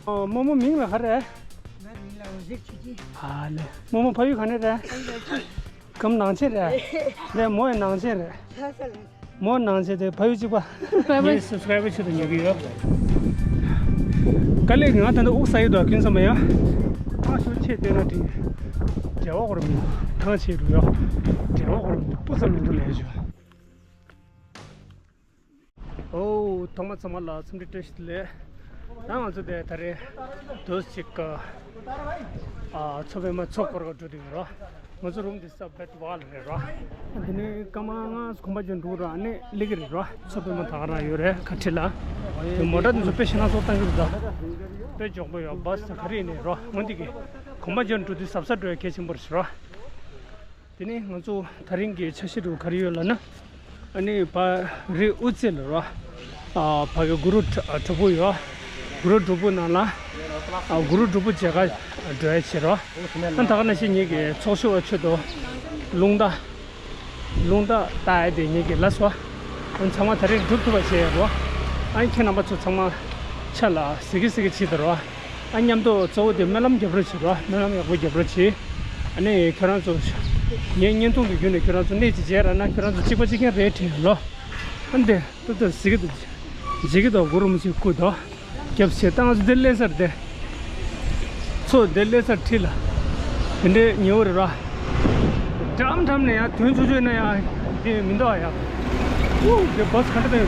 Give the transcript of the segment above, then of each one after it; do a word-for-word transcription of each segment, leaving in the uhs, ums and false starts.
ཨོ། རྨོ་མོ་མིང་ལ་ག་རེ། ང་མིང་ལ་འོད་ཟེར་ཆོས་སྐྱིད། ཨ་ལེ། རྨོ་མོ་ཕ་ཡུལ་ག་ནས་རེད། ཕ་ཡུལ་ལ། གམ་ནང་ཆེན་རེད། ལགས་མོ་ཡང་ནང་ཆེན་རེད། ལྷ་ས་ལ། མོ་ནང་ཆེན་དེ་ཕ་ཡུལ་གཅིག་པ། ངའི་སབ་སི་ཀ་རའི་བར་ཆེད་དུ་ཉོ་གི་ཡོད། དཀའ་ལས་ང་ད་ལྟ་དབུགས་ས་ཡོད་དོ་ཁྱོད་ཚང་མ་ཡ། ཐང་ཤོར་ཆེ་བསྟན་ན་དྲིན། འབྲེལ་བ་སྐོར་མི་འདུག་ཐང་ཆེ་རུ་ཡོད། འབྲེལ་བ་སྐོར་མི་འདུག་སྤུ་ཙམ་མི་འདུག་ལས་བྱོས། ཨོ། ཐོག་མ་ཚང་མ་ལ་འཚམས་འདྲི་བཀྲ་ཤིས་བདེ་ལེགས། ད་ང་ཚོ་དེ་ད་རེས་དུས་གཅིག་གི་ཨ་མཚོ་པདྨ་མཚོ་སྐོར་ག་འགྲོ་དུས་ཡིན་རོ། ང་ཚོ་རུམ་དེ་ས་བེད་ཝལ་རེད་རོ། དེ་ནས་སྐར་མ་ལྔ་གོམ་པ་བརྒྱབ་འགྲོ་ར་ནས་སླེབས་ཀྱི་རེད་རོ། མཚོ་པདྨ་ད་ག་རང་ཡོད་རེད་ཁ་ཁྲིད་ལ། དེ་མོ་ཊ་དེ་ཚོ་དཔེ་ཞེ་ན་ཚོ་བཏང་གི་རེད་ད། དཔེ་མགྱོགས་པོ་ཡོད་བ་ས་ག་རེ་ཡིན་ནས་རོ། འོན་ཏེ་གི་གོམ་པ་བརྒྱབ་འགྲོ་དུས་གཟབ་གཟབ་འགྲོ་ཡ་གལ་ཆེན་པོ་རེད་རོ། དེ་ནས་ང་ཚོ་ད་རིང་གི་འཆར་གཞི་རུ་ག་རེ་ཡོད་ལབ་ན། ཨ་ནི་བ་རི་དབུ་རྩེ་ལ་རོ། ཨ་ཕ་གི་གུ་རུ་བྲག་ཕུག་ཡོད། གུ་རུ་བྲག་ཕུག་ནང་ལ་ཨ་གུ་རུ་བྲག་ཕུག་མཇལ་ཁ་འགྲོ་ཡ་བྱེད་རོ། ཨ་ད་ག་ནང་བཞིན་ངེད་ཀྱི་ཚོགས་ཞུགས་པ་ཆེད་དུ་རླུང་རྟ་རླུང་རྟ་བཏགས་ཡ་དེ་ངེད་ཀྱི་ལ་སོ། ཨ་ཚང་མ་ད་རེས་འགྲུབ་ཐུབ་པ་བྱེད་ཡ་རོ། ཨ་ཁྱེད་རྣམ་པ་ཚོ་ཚང་མ་ཆ་ལ་གཟིགས་གི་གཟིགས་གི་བྱེད་དུ་རོ། ཨ་མཉམ་དུ་གཙོ་བོ་དེ་སྨོན་ལམ་རྒྱབ་རོགས་བྱེད་རོགས། སྨོན་ལམ་ཡག་པོ་རྒྱབ་རོགས་བྱེད། ཨ་ནི་ཁྱོད་རང་ཚོ་ངའི་བརྙན་ཐུང་དུ་བརྒྱུད་ནས་ཁྱོད་རང་ཚོ་གནས་ཀྱི་མཇལ་ར་ན་ཁྱོད་རང་ཚོ་གཅིག་པ་གཅིག་རྐྱང་རེད་དྲན་ལོ། ཨ་འདི་ཏུ་ཏུ་ཟིག་གི་འདུག་འཇིག་གི་དོ་གུ་རུ་མི་ཆོས་སྐུ་དོ། རྒྱབ་བྱེད་སྟངས་འདི་ལས་སར་དེ། ཚོ་འདི་ལས་སར་ཁྲིད་ལ། དེ་འདྲའི་ཉེ་བོ་རེད་ར། འགྲམ་འགྲམ་ནས་ཡང་དོན་ཆུང་ཆུང་ན་ཡང་དེ་མི་འདུག་ཨ་ཡ། ཨུ་དེ་བས་ག་འདྲ་དེ།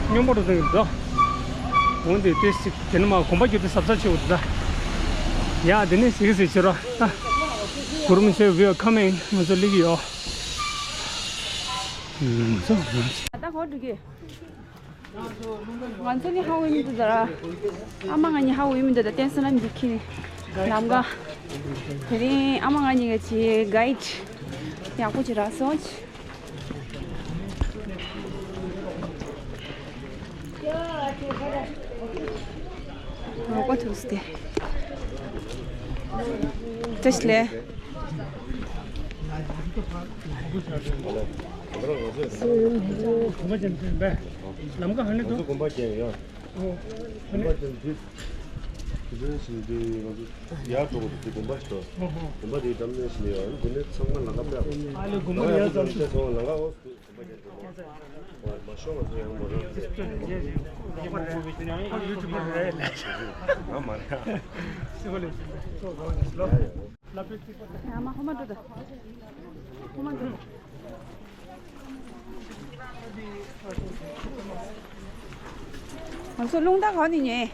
སྙོམས་པོ་འགྲོ་དེ་འདུག་འོན་ཏེ་ཏེ་སི་དེ་ནི་མ་གོམ་པ་བརྒྱབ་སྟེ་གཟབ་གཟབ་བྱེད་དགོས་འདུག་ད། ཡ་དེ་ནི་ཟིག་ཟིག་བྱེད་རོགས་ད། གུ་རུ་མི་ཆོས་we are coming ང་ཚོ་སླེབས་ཀྱི་ཡོད། ད་ག་འགྲོ་གི། ང་ཚོ་ནི་ཧ་གོ་མི་འདུག་ད་ར། ཨ་མ་ང་གཉིས་ཧ་གོ་མི་འདུག་ད་བསྟན་སྲིད་ལམ་འདི་ཁྱེར་ནས་ལམ་ཀ། དེ་རིང་ཨ་མ་ང་གཉིས་ཀྱི་གའིཌ་ཡག་པོ་ཅིག་རག་སོང་། རོགས་པ་ཐུག་སྟེ། བཀྲ་ཤིས་བདེ་ལེགས། ལམ་ཀ་ཧ་ནི་དུ། གོམ་པ་ཅན་ཡོད། གོམ་པ་ཅན་འདི། དེ་བཞིན་འདི་ང་ཚོ་ཡར་འགྲོ་དགོས་འདུག་དེ་གོམ་པ་ཞིག་འགྲོ། གོམ་པ་དེའི་འགྲམ་ནས་ཞིག་ནས་ཡོད། འདི་ནས་ཚང་མ་ལམ་ཀ་ཕེབས། ཨ་ལེ་གོམ་པ་ཡར་ཙམ་ཞིག་སོང་ལམ་ཀ་འོ། མ་ཤོང་བ་ཚོ་ཡང་མ་རེད། ཡུ་ཊུབ་པར་རེད། ང་མ་རེད། སི་གོ་ལེ། ཡ་མ་ཧོ་མ་འགྲོ་ད། ཧོ་མ་འགྲོ། ང་ཚོ་རླུང་རྟ་ག་ནས་ཉོས།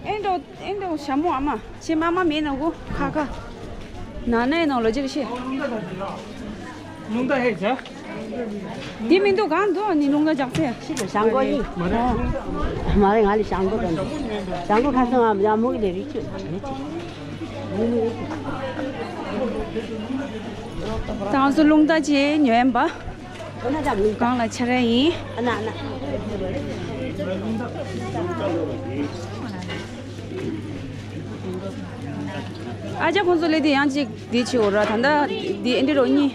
ཨེ་འགྲོ་ཨེ་འགྲོ་ཞྭ་མོ་ཨ་མ་ཆེ་མ་མ་མེད་ནོ་གོ་ཁ་ཁ། ན་ན་ཡིན་ནོ་ལོ་ཅིག་ཤེས། རླུང་རྟ་ཧེ་ཅ། འདི་མི་འདུག་གང་འདུག་ནི་རླུང་རྟ་ཇག་ཚེ། ཞང་གོ་ཡིན། མ་རེད། མ་རེད་ང་ལ་ཞང་གོ་དང་། ཞང་གོ་ཁ་སང་ང་ཡང་མུ་གི་ལས་རིགས་ཆུ་རེད་ཅི། ད་ང་ཚོ་རླུང་རྟ་ཅིག་ཉོས་ཡིན་པ། གང་ལ་ཆ་ར་ཡིན། ཨ་ཅག་ཁོང་ཚོ་ལས་དེ་ཡང་ཅིག་འདི་ཆེ་འོ་ར་ད་ལྟ་འདི་ཨེ་འདྲི་རོ་གཉིས།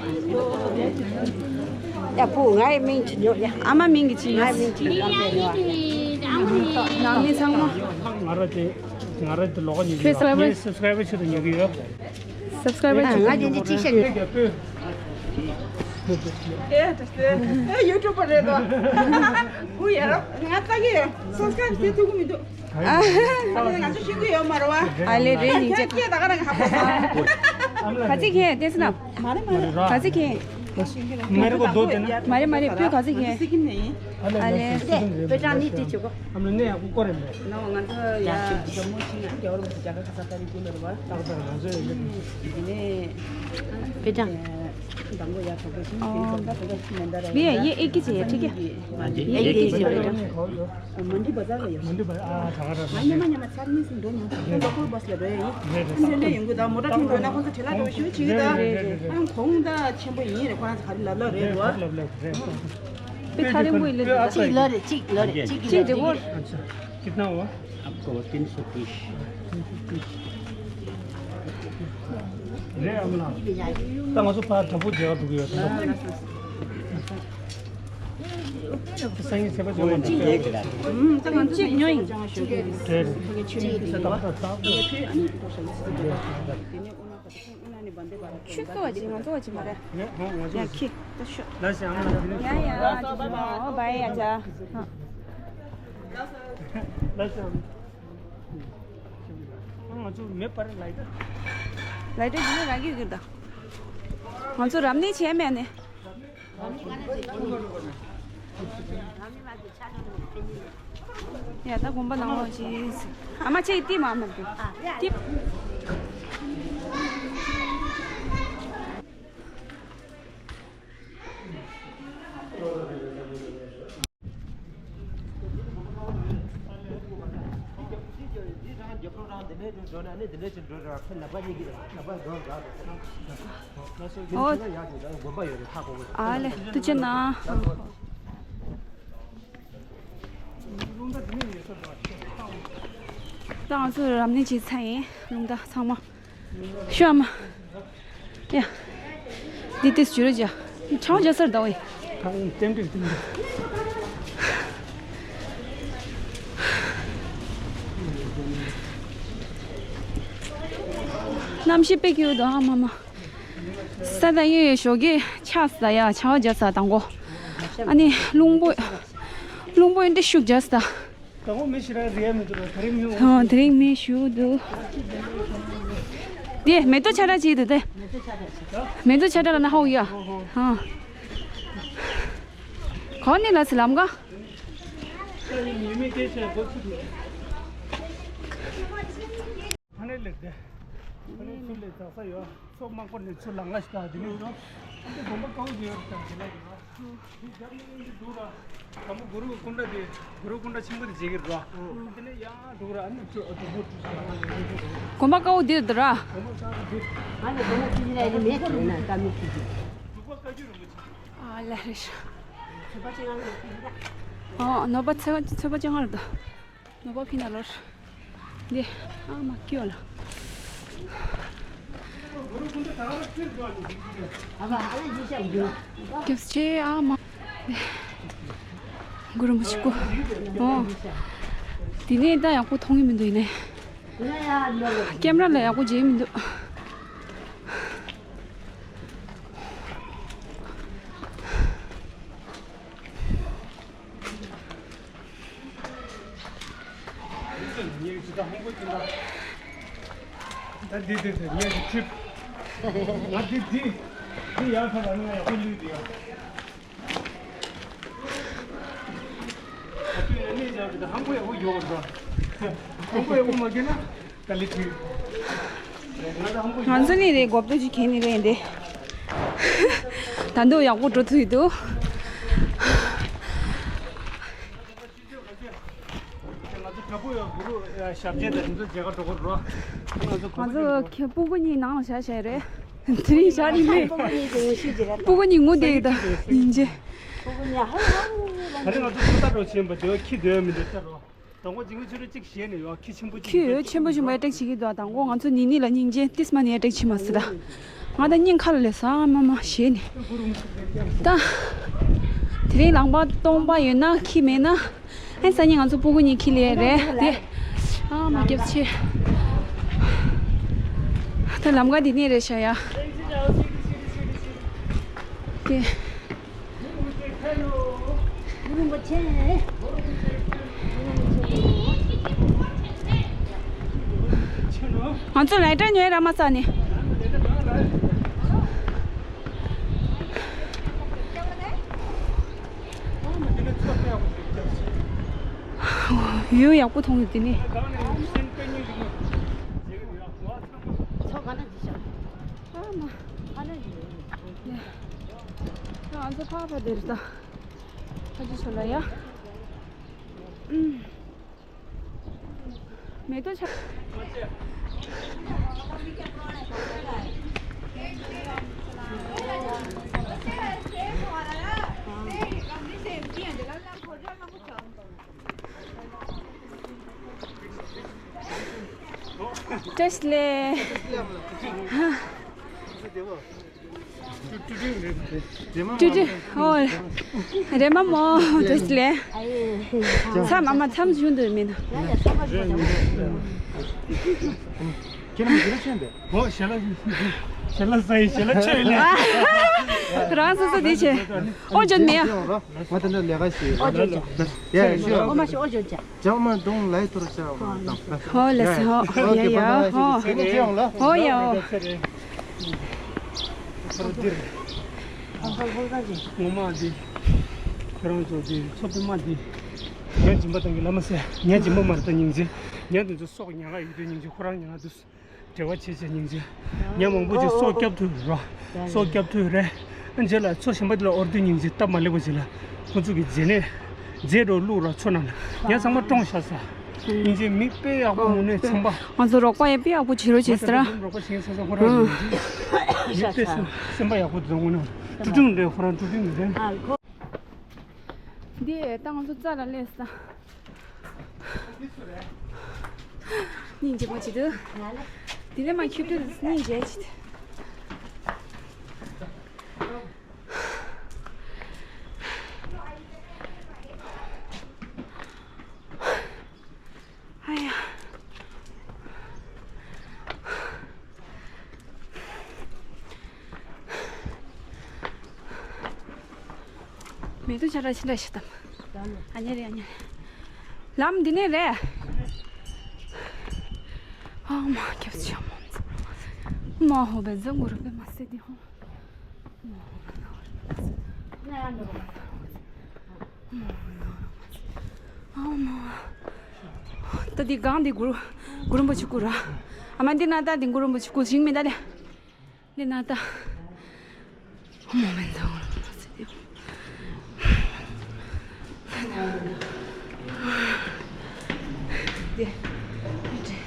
ཡ་བུ་ང་ཡི་མིང་ཅི་ཉོ་ཡ། ཨ་མ་མིང་གི་ཅི་ཉོ། ང་ཡི་མིང་ཅི་ཉོ་ནང་མི་ཚང་མ། ང་ར་དེ་ང་ར་དེ་ལོག་ཉོ་གི་ཡོད། ངའི་སབ་སི་ཀ་རའི་བར་ཆེད་དུ་ཉོ་གི་ཡོད། སབ་སི་ཀ་རའི་བར་ཆེད་དུ། ང་དེ་འདི་ཅི་ཤེས་ཉོ། ཨེ་ཡུ་ཊུབ་པར་རེད་དོ། ཧུ་ཡ་ར་ང་ལྟ་གི་ཡོད། སབ་སི་ཀ་རའིབ་བྱེད་ཐུབ་ཀྱི་མི་འདུག་ཨ། ང་ཚོ་ཤེས་ཀྱི་ཡོད་མ་རེད་བ། ཨ་ལེ་རེད་ཡིན་ཅེ། ཁྱེད་ད་ག་རང་ཧ་གོ་སོང་། ག་ཚིག་གིས་བསྟན་སྲིད་ལམ། མ་རེད་མ་རེད། ག་ཚིག་གིས། མ་རེད་གོ་རྡོ་དེ་ན། མ་རེད་མ་རེད་སྤུས་ག་ཚིག་གིས། སི་ཀིམ་ནས་ཡིན། ཨ་ལེ། དཔེ་དྲང་ནི་དེ་བྱེད་གོ། ཨ་མ་ནི་ཡག་པོ་སྐོར་རེད་མེད། ནོ་ང་ཚོ་ཡ་ཇོ་མོ་ཆེ་ང་རྒྱ་བོར་མ་རྒྱ་གར་ཁ་ས་ཏ་རི་ཀུ་ལ་རེད་བ། ཏག་ཏག་ང་ཚོ་ཡོད་གི། དེ་ནས་དཔེ་དྲང་། དང་པོ་ཡར་གྲོགས་པོ་ཞིག་ཨོ། ཡིན་ད་ད་ད་ད་མན་ད་ར་ཡིན། ཡེ་ཡེ་ཨེ་ཀི་ཅི་ཡ་ཁྲི་ཀི། ཡེ་ཨེ་ཀི་ཅི་ཡ། མན་ཌི་བ་ཛར་ལ་ཡོད། མན་ཌི་བ་ཛར་ཨ་ད་ག་ར་ང་ཉི་མ་ཉི་མ་ཚར་གཉིས་སུ་འགྲོ་མྱོང་། ལོ་ཀལ་བྷ་སི་ལ་འགྲོ་ཡ་ཡིན། ཨ་འདྲ་ལས་ཡོང་གི་ད་མོ་ཊ་ཁྲིད་འགྲོ་ན་ཁོང་ཚོ་བྲེལ་བ་འགྲོ་ཞུ་བྱེད་གི་ད། ཨ་གོང་ད་ཆེན་པོ་ཡིན་རེད་ཁོ་རང་ཚོ་ག་རེ་ལབ་ལབ་རེད་རེད་བ། ལབ་ལབ་རེད། पे थारे मुंह ले दे। चीज ला रे, चीज ला रे, चीज चीज दे वो। अच्छा, कितना हुआ? आपको तीन सौ तीस। रे अमला। ད་ང་ཚོ་ཕར་དྲ་འབུ་མཇལ་བར་འགྲོ་གི་ཡོད་ཟེར། སང་ཉིན་ཚེས་པ་བཅོ་ལྔ་ཉིན་ཁྱོད། ཨུམ། ད་ང་ཚོ་གཅིག་ཉོ་ཡིན། གྲོས། ཆུ་ཚོད་བ་ཅིག་ང་ཚོ་བ་ཅིག་མ་རེད། ཡ་ཁྱི་ད་ཤོག་ཡ་ཡ། ཨོ་བའི་ཡ་ཅ། ང་ཚོ་མེད་པར་ལའི་ད། ལའི་ད་ཇི་ནི་རང་གི་གིར་ད། ང་ཚོ་རབ་གནས་བྱས་མེད་ནི། ཡ་ད་དགོན་པ་ནང་ལོགས་ཅིག་ཨ་མ་ཆེ་ཏི་མ་མ་ཏི་ཏི། ཨོ། ཨ་ལེ། ཐུགས་རྗེ་གནང་། ད་ང་ཚོ་རབ་གནས་བྱེད་ཚར་ཡིན། རླུང་རྟ་ཚང་མ། ཤོ་ཨ་མ། ཡ། འདི་ཏིས་བྱུ་རུ་ཇ། ཆང་ཇ་སར་ཟླ་བའི། ཏེམ་ཏིག་ཏིག་གནམ་གཤིས་དཔེ་སྐྱིད་པོ་འདུག་ཨ་མ་མ། ས་ད་ཡོད་ཡོད་ཞོགས་ཀས་ཆགས་ས་ཡ་ཆང་ཇ་ས་དང་གོ། ཨ་ནི་རླུང་པོ། རླུང་པོ་ཡོན་ཏེ་ཤུགས་ཇ་ས། དང་པོ་མི་ཞིག་རང་རེད་མི་འདུག་ར། དེ་རིང་མི་འོང་། ཨོ་དེ་རིང་མི་ཞུ་འདུག་དེ་མེ་ཏོག་ཆ་འདྲ་ཅིག་འདུག་དེ། མེ་ཏོག་ཆ་འདྲ་ལ་ན་ཧོ་ཡ། ཧ། གོ་ནི་ལ་སི་ལམ་ག་ཕ་ནས་ལེགས་དེ། ཕ་ནས་ཚུར་ལས་འཛག་ས་ཡོད། ཚོགས་མང་པོ་ནས་ཚུར་ལངས་ལ་ཞིག་དང་དེ་ནས་ཡོང་། དེ་དགོན་པ་དཀར་པོ་ཡོད་རེད་དང་དེ་ལ་ཡོད། དེ་རྒྱབ་ནས་འདི་འདུག་ར། དང་པོ་གུ་རུ་སྐུ་འདྲ་དེ། གུ་རུ་སྐུ་འདྲ་ཆེན་པོ་དེ་མཇལ་གི་རེད་ར། དེ་ནས་ཡང་འགྲོ་གི་ར། ཨ་ནི་ཚུར་ཨ་དུ་བོ་དུ་ས་ལ་ཡོང་གི་རེད། དགོན་པ་དཀར་པོ་འདིར་འདུག་ར། དགོན་པ་དཀར་པོ་འདིར། ང་ལ་དགོན་པ་ཆུ་བཞི་ལ་ཡིན་མེད་ཟེར་ན་ཀ་མི་ཆུ་བཞི། འབྲུག་པ་བཀའ་བརྒྱུད་རིན་པོ་ཆེ། ཨ་ལས་རེད་ཤག་ཨོ་ནོར་བ་ཚོད་ཚོད་པ་ཅང་རེད་ད། ནོར་བ་ཕི་ན་ལོར། འདི་ཨ་མ་སྐྱོ་ལ། སྐྱབས་ཆེ་ཨ་མ། གུ་རུ་མ་ཆི་ཀོ། ཨོ། དེ་ནས་ད་ཡག་པོ་མཐོང་གི་མི་འདུག་ཡིན་ནའི། ཀེམ་ར་ལ་ཡག་པོ་མཇལ་མི་འདུག་ད་འདི་འདི་འདི་ངས་ཀྱི་ཁྲིབ། ང་འདི་འདི་འདི་ཡར་ཕར་ལ་ནི་ང་ཡག་པོ་ལུས་འདི་ཡ། ད་དུས་ནས་ནས་ཡག་གི་ད་ཧང་པོ་ཡག་པོ་ཡོད་ར། ཧང་པོ་ཡག་པོ་མ་གྱོན་ན་ད་ལི་ཁྲིབ། ང་ཚོ་ནི་རེད་གོབ་ཏོ་ཅིག་གྱོན་ནི་རེད་འདི། ད་འདུག་ཡག་པོ་འགྲོ་ཐུབ་ཡི་འདུག་ང་ཚོ་ཁྱེད་སྤུ་གུ་གཉིས་ནང་ལ་བཞག་བཞག་རེད། དེ་རིང་བཞག་ནི་མེད། སྤུ་གུ་གཉིས་ངུ་བསྡད་ཡོད་ད་སྙིང་རྗེ། ད་རེས་ང་ཚོ་ཚོད་ལྟ་འགྲོ་ཆེན་པོ་དེ་བ་ཁྱི་སྡོད་མི་འདུག་ལྟ་རོགས། དང་པོ་འཇིགས་མེད་ཆོས་སྒྲོན་གཅིག་བཞེས་ནས་ཡོད་ཁྱི་ཆེན་པོ་གཅིག་ཁྱི་ཡོད་ཆེན་པོ་ཆེན་པོ་ཨེ་ཊེག་བྱེད་ཀྱི་འདུག་དང་པོ་ང་ཚོ་ནི་ནི་ལ་སྙིང་རྗེ་ཏིས་མ་ནི་ཨེ་ཊེག་བྱེད་མ་སྲིད་ད། ང་ད་སྙིང་ཁ་ལ་ལས་ཟ་མ་མ་བཞེས་ནས། ད། དེ་རིང་ལངས་པ་སྟོང་པ་ཡོད་ན་ཁྱི་མེད་ན། ཨེ་སང་ཉིན་ང་ཚོ་སྤུ་གུ་གཉིས་ཁྱི་ལས་རེད་དེ། ཨ་མ་སྐྱབས་ཆེ། ད་ལམ་ཀ་འདི་ནས་རེད་ཤག་ཡ། དེ། ང་ཚོ་ལའི་ཊར་ཉོས་ར་མ་ས་ནི། ཡུལ་ཡག་པོ་མཐོང་གི་འདི་ནི། ང་ཚོ་ཕ་ཕ་དེར་ད། ཕ་ཅི་ཆོ་ལ་ཡ། མེ་ཏོག་ཆ། བཀྲ་ཤིས་བདེ་ལེགས། ཀྲུ་ཀྲུ། ཨོ། རེ་མ་མོ། བཀྲ་ཤིས་བདེ་ལེགས། ཚ་མ་མ་མཚམས་བྱུང་འདུག་མིན། ཁྱེད་རང་ཞལ་ལག་ཞལ་ལག་ཟ་ཡི་ཞལ་ལག་ཆོས་ལེ། རང་སོ་སོ་དེ་བྱས། ཨོ་ཇོན་མེ། ང་དེ་འདྲ་ལས་ཀ་ཞིག་ཨོ་ཇོན་ཅ། ཡ་ཞུ། ཨོ་མ་ཞུ་ཨོ་ཇོན་ཅ། ཅང་མ་གདོང་ལའི་ཐོར་ཤ་བ་དང་། ཧོ་ལེ་སི་ཧོ། ཡ་ཡ་ཧོ། ཧོ་ཡ་ཧོ། ངོ་མ་འདི། ཁྱེད་རང་ཚོ་འདི་ཚོ་པད་མ་འདི། ཉ་སྦྱིན་པ་དང་གི་ལ་མ་ཟེར། ཉ་སྦྱིན་པ་མ་རེད་ད་སྙིང་རྗེ། ཉ་འདི་ཚོ་སྲོག་ཉག་ག་ཡོད་དུས་སྙིང་རྗེ་ཁོ་རང་ཉག་ག་འདུག་འབྲེལ་བ་བྱེད་བྱེད་སྙིང་རྗེ། ཉ་མང་པོ་ཅིག་སྲོག་སྐྱབས་ཐུབ་རོ། སྲོག་སྐྱབས་ཐུབ་རེད། ཨ་རྗེས་ལ་མཚོ་གཞན་པ་དེ་ལ་འོར་དུས་སྙིང་རྗེ་སྟབས་མ་ལེགས་པ་ཅིག་ལ། ཁོ་ཚོ་གི་རྗེས་ནས་རྫས་འགྲོ་བླུགས་རོ་མཚོ་ནང་ལ། ཉ་ཚང་མ་བཀྲོངས་བཞག་ས། སྙིང་རྗེ་མི་དཔེ་ཡག་པོ་ངུ་ནས་ཚོང་པ། ང་ཚོ་རོགས་པ་ཡང་དཔེ་ཡག་པོ་བྱེད་རོགས་བྱེད་ཟེར། རོགས་པ་བྱེད་ས་ས་ཁོ་རང་སྙིང་རྗེ། མི་དཔེ་སེམས་པ་ཡག་པོ་འདུག་ངུ་ན། ཀྲུ་ཀྲུང་རེད་ཁོ་རང་ཀྲུ་ཀྲུང་མི་རེད། འདི་ད་ང་ཚོ་རྩྭ་ལ་སླེབས་ས། སྙིང་རྗེ་མོ་ཅིག་འདུག་དེ་ནས་མ་ཁྱོད་ཀྱིས་སྙིང་རྗེ་ཅིག་ཨ་ཡ། མེ་ཏོག་ཆ་ར་ཕྱི་འདྲ་ཞིག་དང་། ཨ་ཉེ་རེད་ཨ་ཉེ་རེད། ལམ་འདི་ནས་རེད། ཨ་མ་ཁྱབ་ཆ་མ་མ་ཧོ་བེ་ཛང་གུ་རུ་བེ་མ་སེ་དི་ཧོ། ཨ་མ། ད་འདི་སྒང་འདི་གུ་རུ་གུ་རུ་རིན་པོ་ཆེ་སྐུ་ར། ཨ་མ་འདི་ན་ད་འདི་གུ་རུ་རིན་པོ་ཆེ་སྐུ་ཞིང་མི་ད་ལེ། འདི་ན་ད། ཨ་མ་མེན་ད་གུ་རུ་རིན་པོ་ཆེ་འདི། འདི། འདི།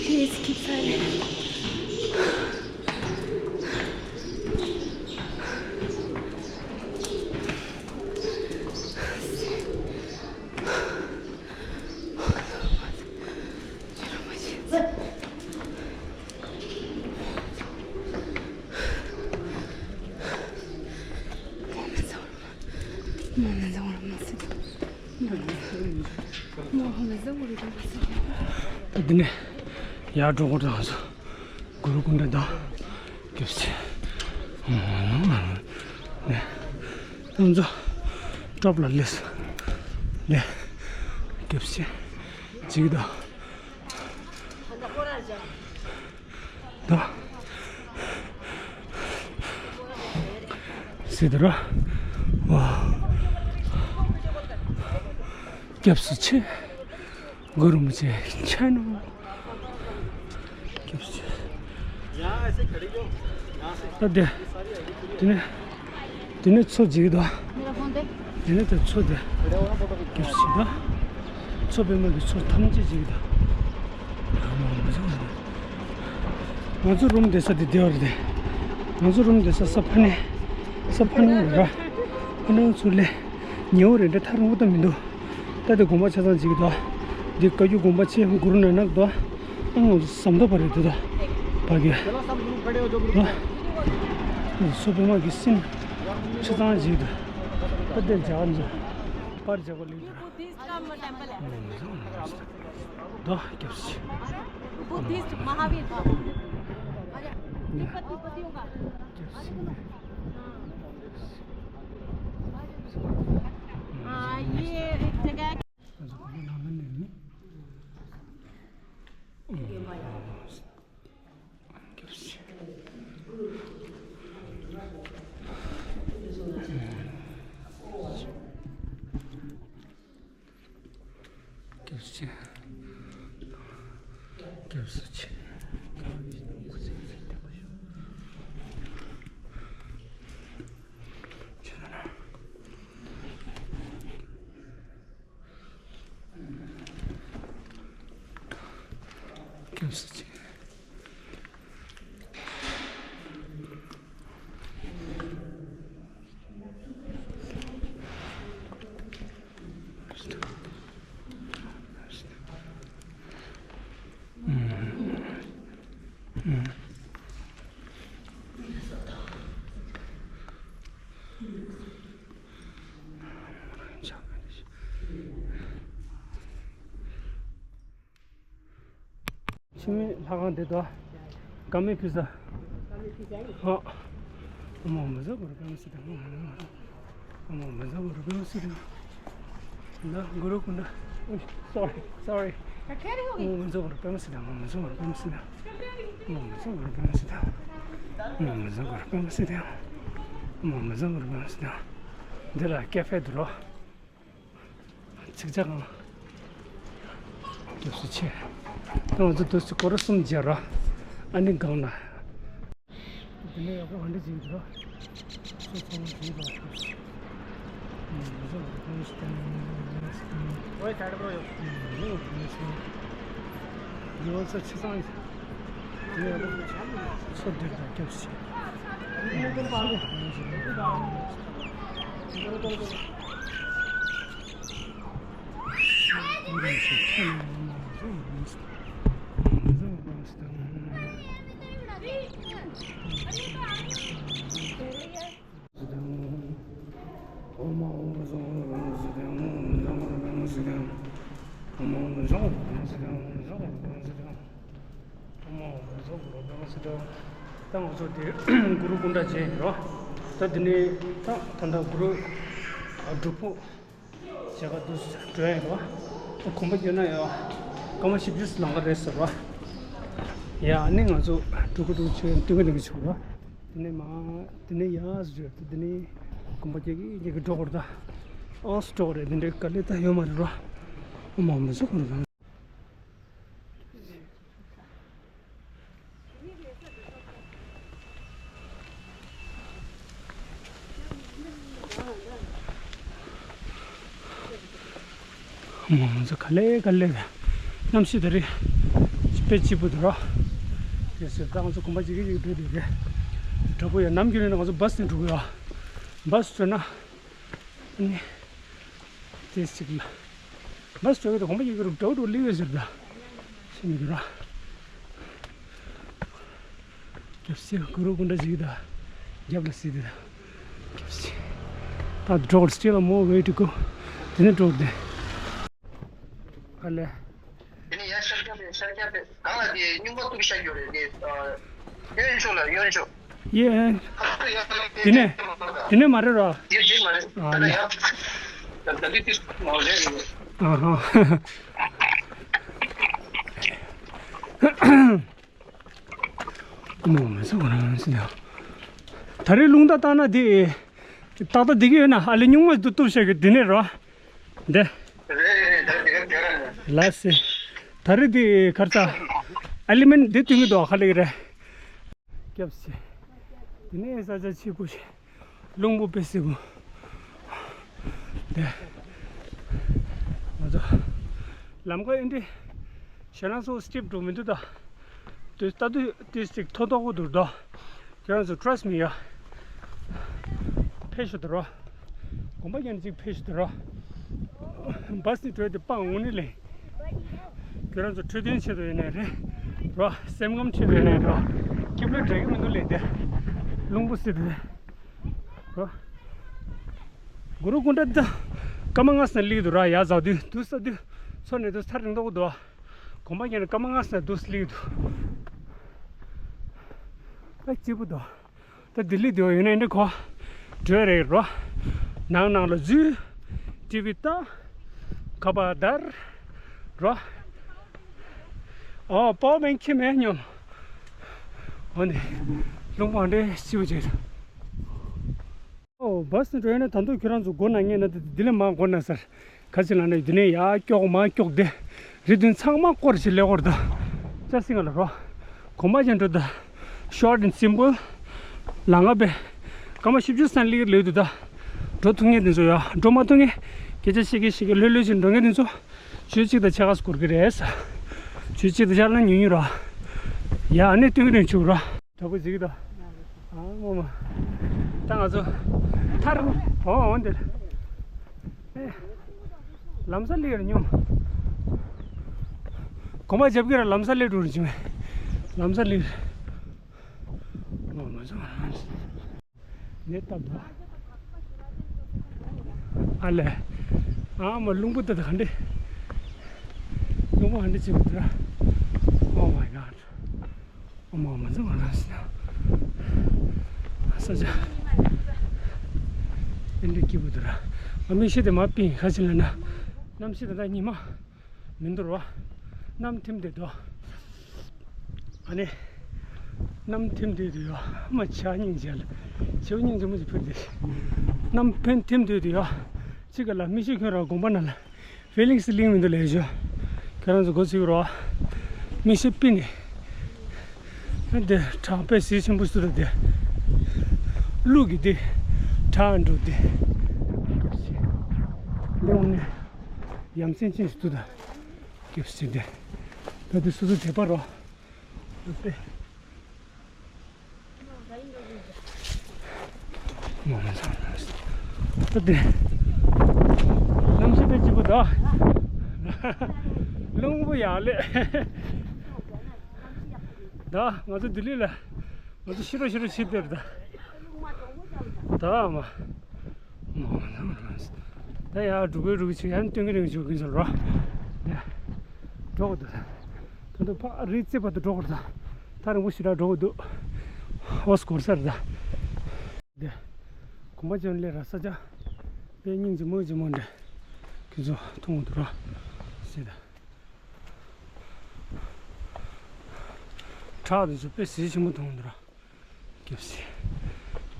Please keep silent. འདི་ནས་ཡར་འགྲོ་དགོས་དང་སོ། གུ་རུ་ཀུན་ཏ་དང་། སྐྱབས་སུ་མཆི། ནས། ང་ཚོ་ཊོབ་ལ་སླེབས། ནས། སྐྱབས་སུ་མཆི། ཅིག་དང་། ད། སྲིད་དུ་ར། ཝ། སྐྱབས་སུ་མཆི། གུ་རུ་རིན་པོ་ཆེ་མཆོད་ནོ། སྐྱབས་སུ་མཆི། ད་དེ། དེ་ནས། དེ་ནས་མཚོ་འཇིག་དང་། དེ་ནས་དེ་མཚོ་དེ། སྐྱབས་སུ་མཆི་ད། མཚོ་པདྨ་གི་མཚོ་ཐམས་ཅད་འཇིག་དང་། ང་ཚོ་རུམ་བསྡད་ས་དེ་བདེ་བ་རེད་དེ། ང་ཚོ་རུམ་བསྡད་ས་ས་ཕ་ནས། ས་ཕ་ནས་ར། ཕ་ནས་ཚུར་ལས། ཉེ་བོ་རེད་འདྲ་ཐག་རིང་པོ་ད་མི་འདུག་ད་དེ་དགོན་པ་ཆ་ཚང་འཇིག་དང་། འདི་བཀའ་བརྒྱུད་དགོན་པ་ཆེ་གུ་རུ་ནན་ནག་དང་། ཨ་ནི་ཟམ་ཐག་པ་རེད་དེ་དང་། ཕ་གི། ཨ། མཚོ་པདྨ་གི་སྲིན། ཆ་ཚང་འཇིག་དང་། ད་དེ་འཇག་འཇག་པར་འཇག་པ་ལེགས་དང་། ད་སྐྱབས་སུ་མཆི། Buddhist Mahavir. Tibet तिब्बतियों का। हाँ, ये एक जगह है। སྐྱབས་སུ་མཆི། སྐྱབས་སུ་མཆི། ཕྱི་མི་ལྷ་ཁང་དེ་དོ། ཀ་མི་ཕི་ཟ། ཀ་མི་ཕི་ཟ་ཡིན། ཧ། ཨ་མ་མི་ཟ་བར་ཀ་མི་སི་དང་། ཨ་མ་མི་ཟ་བར་ཀ་མི་སི་དང་། ན་གུ་རུ་ཀུན་ད། Sorry, sorry. ཨ་མ་མི་ཟ་བར་ཀ་མི་སི་དང་། ཨ་མ་མི་ཟ་བར་ཀ་མི་སི་དང་། ཨ་མ་མི་ཟ་བར་ཀ་མི་སི་དང་། ཨ་མ་མི་ཟ་བར་ཀ་མི་སི་དང་། ཨ་མ་མི་ཟ་བར་ཀ་མི་སི་དང་། འདི་ལ་ཀེ་ཧྥེ་འདུག་རོ། ཚིག་ཆ་གང་། སྐྱབས་སུ་མཆི། ད་ང་ཚོ་དུས་སུ་སྐོར་གསུམ་བརྒྱབ་ར། ཨ་ནི་སྒང་ལ། དེ་ནས་ཡག་པོ་འདི་བྱེད་འགྲོ། ཚོ་ཚང་མ་བྱེད་པ། ང་ཚོ་ལ་ཐོངས་ཤིག་དང་། ཨོའི་ཚ་དྲི་པོ་ཡོད། ང་ཚོ་ལ་ཐོངས་ཤིག་དང་། ཡོད་ས་ཆི་ཚང་། ཚོ་འདིར་དང་སྐྱབས་སུ་མཆི། ད་ང་ཚོ་དེ་གུ་རུ་ཀུན་ད་བྱས་ཡིན་རོ། ད་འདི་ནས་ད་ད་ལྟ་གུ་རུ་སྒྲུབ་ཕུག་བྱེད་ག་འདུག་འགྲོ་ཡིན་རོ། ད་གོམ་པ་བརྒྱབ་ན་ཡང་སྐར་མ་བཞི་བཅུ་ལང་ག་རེད་ཟེར་རོ། ཡ་ཨ་ནི་ང་ཚོ་འགྲོ་གི་འདུག་ཆུ་སྟོན་གི་འདུག་གི་ཆུ་རོ། དེ་ནས་མ་དེ་ནས་ཡ་ཟེར་དེ་ནས་གོམ་པ་རྒྱག་གི་རྒྱག་གི་འགྲོ་གི་རེད། ད་ཨོ་སི་འགྲོ་གི་རེད། དེ་འདྲའི་དཀའ་ལས་ད་ཡོད་མ་རེད་རོ། ཨ་མ་མི་ཟ་གི་རེད། ང་ཚོ་ག་ལེ་ག་ལེ་གནམ་གཤིས་ད་རེས་དཔེ་སྐྱིད་པོ་འདུག་ར། དེ་ཟེར་ད་ང་ཚོ་གོམ་པ་གཅིག་གིས་གཅིག་འགྲོ་དུས་རེད། དྲག་པོ་ཡ་ནམ་རྒྱུན་ནས་ང་ཚོ་བྷ་སི་ནས་འགྲོ་གི་ཡོད། བྷ་སི་འགྲོ་ན་ཨ་ནི་དེ་གཅིག་ལ་བྷ་སི་འགྲོ་གི་ད་གོམ་པ་གཅིག་གིས་འགྲོ་འགྲོ་སླེབས་ཡོད་ཟེར་ད་ཤེས་མི་འདུག་ར། རྒྱབ་སེ་གུ་རུ་ཀུན་ད་ཞིག་ད་རྒྱབ་ལ་སི་དེ་ད་རྒྱབ་སེ་ད་འགྲོ་གི་still more way to go། དེ་ནས་འགྲོ་གི་དེ་ཨ་ལེ། དེ་ནས་ཡར་ཤར་རྒྱབ་པའི་ཤར་རྒྱབ་པའི་གང་ལ་དེ་སྨྱུག་མ་གཏུབ་ཤག་ཡོད་རེད་དེ། གཡོན་ཕྱོགས་ལ་གཡོན་ཕྱོགས། ཡེ། ཁ་ཐུག་ཡར་ལ་དེ་ནས་དེ་ནས་མ་རེད་རོ། ཡོད་དེ་མ་རེད། ཨ་ད་ལེ། ཡར་ད་ལེ་དེ་མ་རེད། ཨ་ཧ། མོ་མེ་ས་གོ་རང་སི་ཡ། ད་རེས་རླུང་རྟ་བཏང་ན་དེ། ཏག་ཏག་བསྡད་ཀྱི་ཡོད་ན་ཨ་ལེ་སྨྱུག་མ་དུ་གཏུབ་བྱ་གི་དེ་ནས་རོ། འདི། ལ་སི། ད་རེས་དེ་གར་ཚ། ཨ་ལི་མན་འདི་དུས་ངེས་དོ་ཁ་ལེ་གི་རེད། སྐྱབས་སི། དེ་ནས་ས་ཆ་ཆེ་པོ་ཞིག་རླུང་བུ་དཔེ་སྲིད་པོ། དེ། ང་ཚོ། ལམ་ཁ་ཨེ་འདྲ། ཞེ་ན་སོ་སི་ཊིབ་འགྲོ་མི་འདུག་ད། དེ་ལྟ་དུས་དེ་ཅིག་མཐོ་ཏོག་པོ་འདུག་ད། ཁྱེད་རང་ཚོ་trust me ཡ། ཕེབས་ཤོག་དེ་རོ། གོམ་པ་རྒྱག་ནས་ཅིག་ཕེབས་ཤོག་དེ་རོ། བྷ་སི་ནས་བྲོས་ཏེ་སྤང་འོང་ནི་ལེ། ཁྱེད་རང་ཚོ་འཕྲོད་བསྟེན་ཆེད་དུ་ཡིན་ནའི་རེད། རོ། སེམས་ཁམས་ཆེད་དུ་ཡིན་ནའི་རོ། སྐྱིབས་ལོས་འགྲིག་གི་མི་འདུག་ལེ་དེ། རླུང་བུ་སྲིད་དེ། རོ། གུ་རུ་ཀུན་ད་ད། སྐར་མ་ལྔ་ཙམ་སླེབས་འདུག་ར་ཡ་ཟག་དུས་དུས་ས་དུས་ཚོ་ནས་དུས་ཚར་རིང་ཏོག་འདུག་གོམ་པ་རྒྱག་ནས་སྐར་མ་ལྔ་ཙམ་དུས་སླེབས་འདུག་ད་སྐྱིད་པོ་འདུག་ད་ལྡི་ལི་དེ་བ་ཡོད་ན་ཨེ་འདྲ་གོ། འགྲོ་རེད་རོ། ནང་ནང་ལ་འཛུལ། ཊི་ཝི་ལྟ། ཁ་པར་བརྡར། རོ། ཨོ་པའོ་མེན་ཁྱི་མེད་སྙོམས། འོ་ནི། རླུང་བ་འདྲེ་ཤིའུ་བྱེད། ཨོ་བྷ་སི་འགྲོ་ཡོད་ན་ད་དུང་ཁྱོད་རང་ཚོ་སྒོ་ནང་ཉལ་ན་དེ་འདི་ལས་མང་སྒོ་ན་སར། ཁ་ཅིག་ལ་ནི་འདི་ནས་ཡར་ཀྱོག་མར་ཀྱོག་དེ། རི་བདུན་ཚང་མ་སྐོར་ཞིག་ལས་སྐོར་ད། ཅ་སི་ང་ལ་རོ། གོམ་པ་ཅན་འགྲོ་ད། Short and simple། ལ་ང་བས། སྐར་མ་བཞི་བཅུ་ཙམ་སླེབས་ལོས་འདུག་ད། འགྲོ་ཐུབ་མཁན་དེ་ཚོ་ཡ། འགྲོ་མ་ཐུབ་མཁན། སྐད་ཆ་བཤད་གི་བཤད་གི་ལྷོད་ལྷོད་ཅིག་འགྲོ་མཁན་དེ་ཚོ། ཆུ་གཅིག་དང་ཕྱེད་ཀ་སྐོར་གི་རེད་ས། ཆུ་ཆེ་དུ་ཤར་ལ་ཉུང་ཉུང་ར། ཡ་ཨ་ནི་སྟོན་གྱི་རིང་ཆུ་ར། དྲ་བུ་ཟིག་དང་། ཨ་མོ་མ། ད་ང་ཚོ་ཐར་འོང་འོང་འདིར། ལམ་སང་སླེབས་ར་སྙོམས། གོམ་པ་རྒྱབ་ཀྱི་ར་ལམ་སང་སླེབས་འགྲོ་རུ་བྱུང་བས། ལམ་སང་སླེབས། ཨོ་མ་ཚང་མ་ནས་བཏབ་འདུག་ཨ་ལས། ཨ་མ་རླུང་བུ་དེ་དག་ག་འདྲ། རླུང་བུ་ག་འདྲ་བྱེད་ཀྱི་འདུག་ར། Oh my God. ཨོ་མ་མ་ཚང་མ་ནས་ས་ཆ་དེ་འདྲ་སྐྱིད་པོ་འདུག་ར། ཨ་མིག་ཤེལ་དེ་མ་ཕིང་ཁ་ཕྱིན་ལ་ན། གནམ་གཤིས་དེ་དག་ཉི་མ། མི་འདུག་ར། གནམ་ཐིམ་བསྡད་འདུག་ཨ་ནི། གནམ་ཐིམ་བསྡད་འདུག་ཡ། མ་ཆ་སྙིང་རྗེ་ལ། བྱེའུ་སྙིང་རྗེ་མོ་ཞིག་ཕུལ་ཏེ། གནམ་ཕན་ཐིམ་བསྡད་འདུག་ཡ། གཅིག་ག་ལ་མི་ཤེས་ཁྱོད་ར་དགོངས་པ་ན་ལ། ཧྥི་ལིང་སི་ལིང་མི་འདུག་ལས་ཞོ། ཁྱོད་རང་ཚོ་འགོ་ཚུགས་ར། མི་ཤེས་པི་ནི། འདི་བྲག་དཔེ་གཟི་ཆེན་པོ་སུ་ར་འདི། ཀླུ་གི་འདི། བྲག་འགྲོ་འདི། འདི་འོང་ནས། ཡ་མཚན་ཅན་ཞིག་འདུག་ད། སྐྱབས་སེ་དེ། ད་དེ་སོ་སོ་དེ་པ་རོ། དེ། མ་མ་ཚང་། ད་དེ། གནམ་གཤིས་དཔེ་སྐྱིད་པོ་ད། རླུང་བུ་ཡག་ལེ། ད་ང་ཚོ་ལྡི་ལི་ལ། ང་ཚོ་ཤི་རོ་ཤི་རོ་ཤི་དེར་ད། ད་མ། ད་ཡར་འགྲོ་གི་འགྲོ་གི་ཆུ་ཡར་སྟོན་གི་རིང་ཆུ་གི་ཟེར་རོ། འགྲོ་གི་འདུག་ད་དུང་ཕ་རི་རྩེ་བར་དུ་འགྲོ་གི་འདུག་ད་རིང་པོ་ཞེ་དྲག་འགྲོ་གི་འདུག་ཨོ་སྐོར་ས་རེད་ད། གོམ་པ་ཅན་ལས་ར་ས་ཆ། དཔེ་སྙིང་རྗེ་མོ་རྗེ་མོ་འདྲ། ཁྱེད་ཚོ་མཐོང་གི་འདུག་ར། ཟེར་ད། བྲག་དེ་ཚོ་དཔེ་གཟི་ཆེན་པོ་མཐོང་གི་འདུག་ར། སྐྱབས་སེ།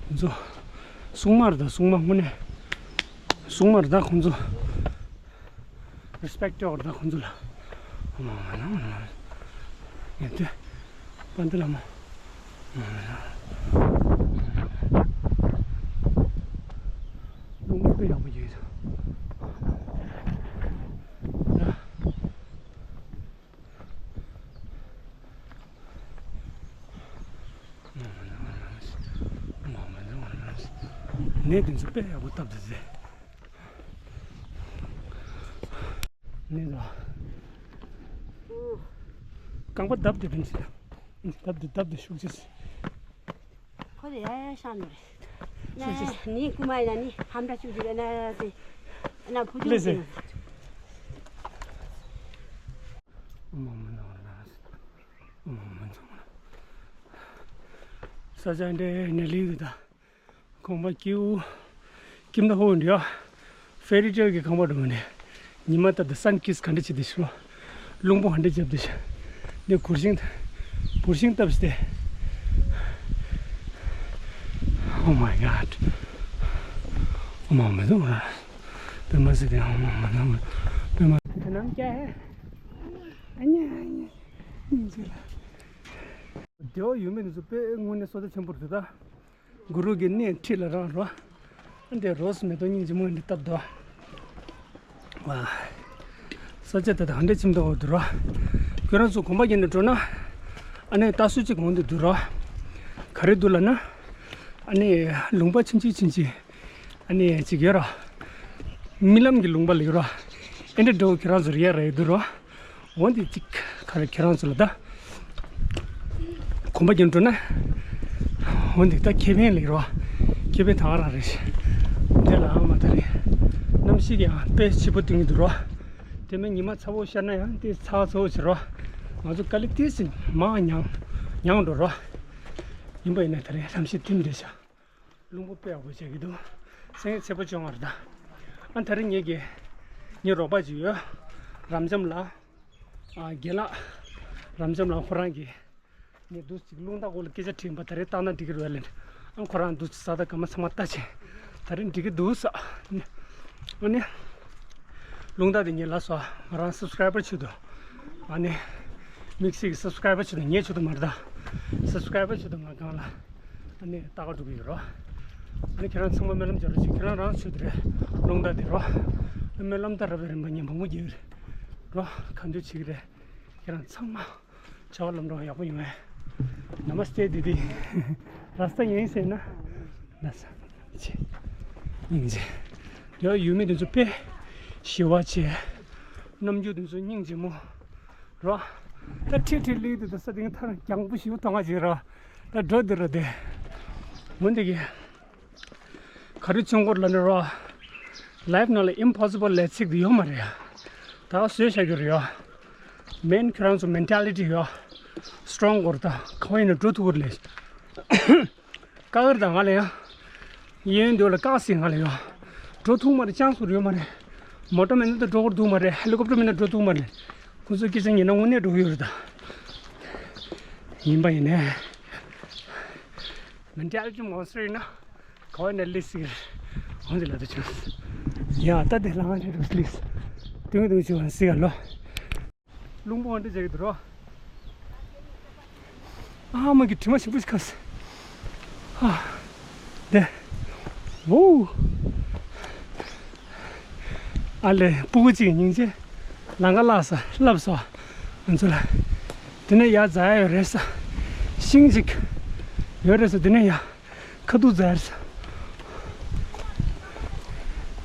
ཁོང་ཚོ། སྲུང་མ་རེད་ད་སྲུང་མ་དངོས་གནས། སྲུང་མ་རེད་ད་ཁོང་ཚོ། རི་སི་པེག་ཊི་ཡོད་རེད་ད་ཁོང་ཚོ་ལ། ཨོ་མ་མ་ན་མ་ན་མ། ངས་དེ། པཎྜི་ཏ་བླ་མ། ཨོ་མ་མ་ན། རླུང་བུ་དཔེ་ཡག་པོ་རྒྱག་གི་འདུག་ད། ནས་དེ་ཚོ་དཔེ་ཡག་པོ་བཏབ་འདུག་ཟེར། ནས་དང་། རྐང་པ་བརྡབས་ཏེ་དེ་འདྲ་བརྡབས་ཏེ་བརྡབས་ཏེ་ཤུགས་ཆེ་ཟེར། ཁོ་ལ་ཡ་ཡ་ཤང་ནོ་རེད། ཤུགས་ཆེ་ཟེར། ནི་ཀུ་མ་ཡ་ནི་ཧམ་ད་ཤུགས་ཆེ་རེད་ན་ཟེར། ན་བུ་ལེ་ཆུང་ཟེར། ཆེ། ས་ཆ་འདི་ནས་ལིའུ་དང་ཁང་པ་སྐྱིད་པོ། ཁྱིམ་ད་ཧོ་འདི་ཡ། ཕེ་རི་ཊེལ་གྱི་ཁང་པ་འགྲོ་ནས། ཉི་མ་ད་ད་སན་ཀིས་ག་འདྲ་བྱེད་དེ་ཤོ། རླུང་བུ་ག་འདྲ་རྒྱབ་དེ་ཤོ། འདི་གུར་ཤིང་། གུར་ཤིང་བཏབ་སྟེ། Oh my God. Oh my God. པད་མ་ཟེར་ཏེ་ཨ་མ་མ་ན་མ། པད་མ། དེ་ནམ་སྐྱ་ཧེ། ཨ་ཉ་ཨ་ཉ། སྙིང་རྗེ་ལ། དེ་བ་ཡུལ་མི་འདི་ཚོ་དཔེ་དངོས་གནས་བསོད་བདེ་ཆེན་པོ་རེད་ད། གུ་རུ་གི་གནས་འཁྲིས་ལ་རང་རོ། འདི་རོ་སི་མེ་ཏོག་སྙིང་རྗེ་མོ་འདི་བཏབ་དོ། ཝ། ས་ཆ་དེ་དང་འདྲ་ཁྱིམ་དུ་འོ་འདུག་རོ། ཁྱོད་རང་ཚོ་གོམ་པ་བརྒྱབ་ནས་འགྲོ་ན། ཨ་ནི་ལྟ་སྲོལ་གཅིག་འོང་འདུག་འདུག་རོ། ག་རེ་འདུག་ལབ་ན། ཨ་ནི་ལུང་པ་ཆུང་ཆུང་ཆུང་ཆུང་། ཨ་ནི་གཅིག་ཡོད་ར། རྨི་ལམ་གྱི་ལུང་པ་ལ་ཡོད་ར། ཨེ་འདྲ་འགྲོ་ཁྱེད་རང་ཚོར་ཡ་ར་ཡོད་དུ་ར། འོན་ཏེ་གཅིག་ག་རེ་ཁྱེད་རང་ཚོ་ལ་ད། གོམ་པ་རྒྱབ་འགྲོ་ན། འོན་ཏེ་ད་ཁེ་ཕན་ལ་ཡོད་ར། ཁེ་ཕན་ད་ག་རང་རེད། དེ་ལ་ཨ་མ་ད་རེད། གནམ་གཤིས་ཀྱང་དཔེ་སྐྱིད་པོ་སྟོན་གྱི་འདུག་ར། དེ་མིན་ཉི་མ་ཚ་བོ་ཤར་ན་ཡང་དེ་ཚ་ཚ་བོ་བྱེད་ར། ང་ཚོ་དཀའ་ལས་ཏོག་ཙམ་མང་མྱངས་མྱངས་འགྲོ་ར། ཡིན་པ་ཡིན་ན་ད་རེད་གནམ་གཤིས་ཐིམ་བསྡད་ཤག་རླུང་བུ་དཔེ་ཡག་པོ་བྱེད་ཀྱི་འདུག་སེང་གེ་ཚེ་པོ་བྱུང་བ་རེད་ད། ཨ་ད་རེས་ངེད་ཀྱི་ངའི་རོགས་པ་ཅིག་ཡོད། རབ་འབྱམས་ལགས། ཨ་རྒན་ལགས། རབ་འབྱམས་ལགས་ཁོ་རང་གིས་ངས་འདུག་ཅིག་རླུང་རྟ་འོག་ལ་སྐད་ཆ་དྲིས་པ་ད་རེས་བཏང་ན་འགྲིག་གི་རེད་ལབ་ནས། ཨ་ཁོ་རང་འདུག་ཅིག་ས་ད་སྐར་མ་ཚང་མ་ལྟ་བྱས། ད་རེས་འགྲིག་གི་འདུག་ས། ཨ་ནི། རླུང་རྟ་དེ་ངས་ལབ་སོང་། ང་རང་སབ་སི་ཀ་རའི་བར་ཆེད་དུ། ཨ་ནི། དམིགས་བསལ་གྱི་སབ་སི་ཀ་རའི་བར་ཆེད་དུ་ངའི་ཆེད་དུ་མ་རེད་ད། སབ་སི་ཀ་རའི་བར་ཆེད་དུ་ང་གང་ལ། ཨ་ནི་ལྟ་ག་འགྲོ་གི་ཡོད་རོ། ཨ་ནི་ཁྱེད་རང་ཚང་མ་སྨོན་ལམ་རྒྱག་རོགས་བྱེད། ཁྱེད་རང་རང་ཆེད་དུ་རེད། རླུང་རྟ་དེ་རོ། སྨོན་ལམ་ད་ར་བའི་རིམ་པ་ཉན་བུ་མོ་རྒྱལ་རོ། ག་འདུལ་བྱེད་ཀྱི་རེད། ཁྱེད་རང་ཚང་མ་བྱ་བ་ལམ་འགྲོ་ཡག་པོ་ཡོང་ངས། Namaste དིདི། ར་སྟ་ཡིན་ཟེར་ན། ན་ས་ཆེ། སྙིང་རྗེ། ཡ་ཡུལ་མི་དེ་ཚོ་དཔེ་ཞི་བ་བྱས། རྣམ་འགྱུར་དེ་ཚོ་སྙིང་རྗེ་མོ། རོ། ད་ཁྲིག་ཁྲིག་ལི་དེ་ད་ས་དེང་ཐར་རྒྱང་པོ་ཞིག་གཏོང་ང་བྱེད་རོ། ད་འགྲོ་དེ་རོ་དེ། འོན་ཏེ་གི། ག་རེ་བྱུང་སྐོར་ལ་ནི་རོ། Life ནང་ལ་impossible ལས་ཚིག་དེ་ཡོད་མ་རེད་ཡ། ད་ག་བཟོས་བཞག་གི་རེད་ཡ། མེན་ཁྱོད་རང་ཚོ་mentality ཡོད། Strong སྐོར་ད་ག་བ་ཡིན་ན་འགྲོ་ཐུབ་ཀྱི་རེད། ཀ་ཀར་དང་ང་ལ་ཡ། གཡས་གཡོན་དུ་ལ་ཀག་སྲིད་ང་ལ་ཡ། འགྲོ་ཐུབ་མ་རེད། ཅང་སུ་རེད་ཡོད་མ་རེད། མོ་ཊ་མེད་ན་ད་འགྲོ་སྐོར་འདུག་མ་རེད། ཧེ་ལི་ཀོབ་ཊར་མེད་ན་འགྲོ་ཐུབ་མ་རེད། ཁོ་ཚོའི་སྐད་ཆ་ཉན་ན་དངོས་གནས་འགྲོ་གི་ཡོད་རེད་ད། ཡིན་པ་ཡིན་ནས། mentality monster ཡིན་ན། ག་བ་ནས་ལི་སི་གི་འོང་དེ་ལ་དུ་ཆུ། ཡ་ད་དེ་ལ་ང་ནས་རུ་ལི་སི། དུང་དུང་ཆུ་བ་སི་ག་ལོ། རླུང་བུ་འདི་བྱེད་ཀྱི་འདུག་རོ། ཨ་མ་གི་དྲི་མ་ཞིམ་པོ་ཞིག་ཁ་སི། ཨ། དེ། ཝུ། ཨ་ལེ་སྤུ་གུ་གཅིག་སྙིང་རྗེ། ལང་ཀ་བརླགས་ས་བརླགས་སོ། ང་ཚོ་ལ། དེ་ནས་ཡར་འཛེག་ཡ་ཡོད་རེད་ས། ཤིང་གཅིག་ཡོད་རེད་ས། དེ་ནས་ཡར་ཁ་ཐུག་འཛེག་ཡ་རེད་ས།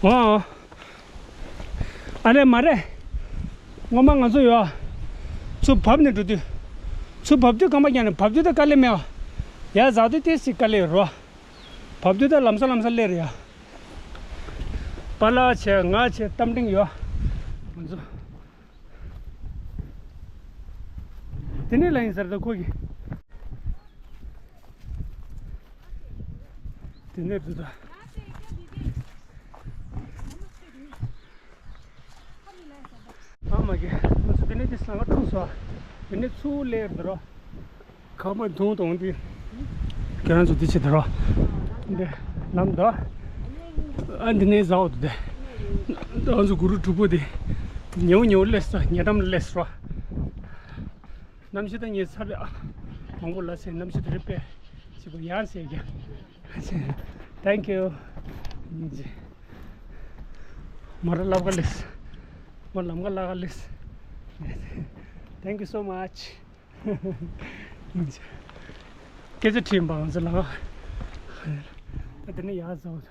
འོ། ཨ་རེ་མ་རེད། ངོ་མ་ང་ཚོ་ཡོད། ཚུར་བབས་ནས་འགྲོ་དུས། ཚུར་བབས་དུས་རྐང་པ་བརྒྱབ་ནས་བབས་དུས་ད་དཀའ་ལས་མེད་པ། ཡར་འཛེག་དུས་ཏོག་ཙམ་དཀའ་ལས་ཡོད་རེད་པ། བབས་དུས་ད་ལམ་སང་ལམ་སང་སླེབས་རེད་ཡ། པཱ་ལགས་བྱས་ང་བྱས་རྟ་མགྲིན་ཡོད། ང་ཚོ། དེ་ནས་ལ་ཡིན་ཟེར་ད་ཁོ་གིས། དེ་ནས་འདུག་ད། ཨ་མ་གི། ང་ཚོ་དེ་ནས་དེ་ཟ་ཁང་འཁྲུག་སོ། དེ་ནས་ཚུར་སླེབས་འདུག་རོ། ཁང་པ་མཐོང་དང་དེ། ཁྱེད་རང་ཚོ་དེ་བྱེད་དེ་རོ། འདི་ལམ་ད། ཨ་འདི་ནས་ཟ་འོ་དུ་དེ། ང་ཚོ་གུ་རུ་དྲུག་པོ་དེ། ཉེའུ་ཉེའུ་སླེབས་སོ། ཉེ་འགྲམ་སླེབས་སོ། གནམ་གཤིས་ད་ངས་ཚར་རེད་ཨ། མང་པོ་ལ་ཟེར་གནམ་གཤིས་དེ་རེད་པས། ཅི་གོ་ཡང་ཟེར་ཀྱང་། Thank you. མོ་ར་ལབ་ག་ལེས། མོ་ལམ་ག་ལ་ག་ལེས། Thank you so much. སྐད་ཆ་དྲིས་པ་ང་ཚོ་ལ། ད་དེ་ནས་ཡར་འཛེག་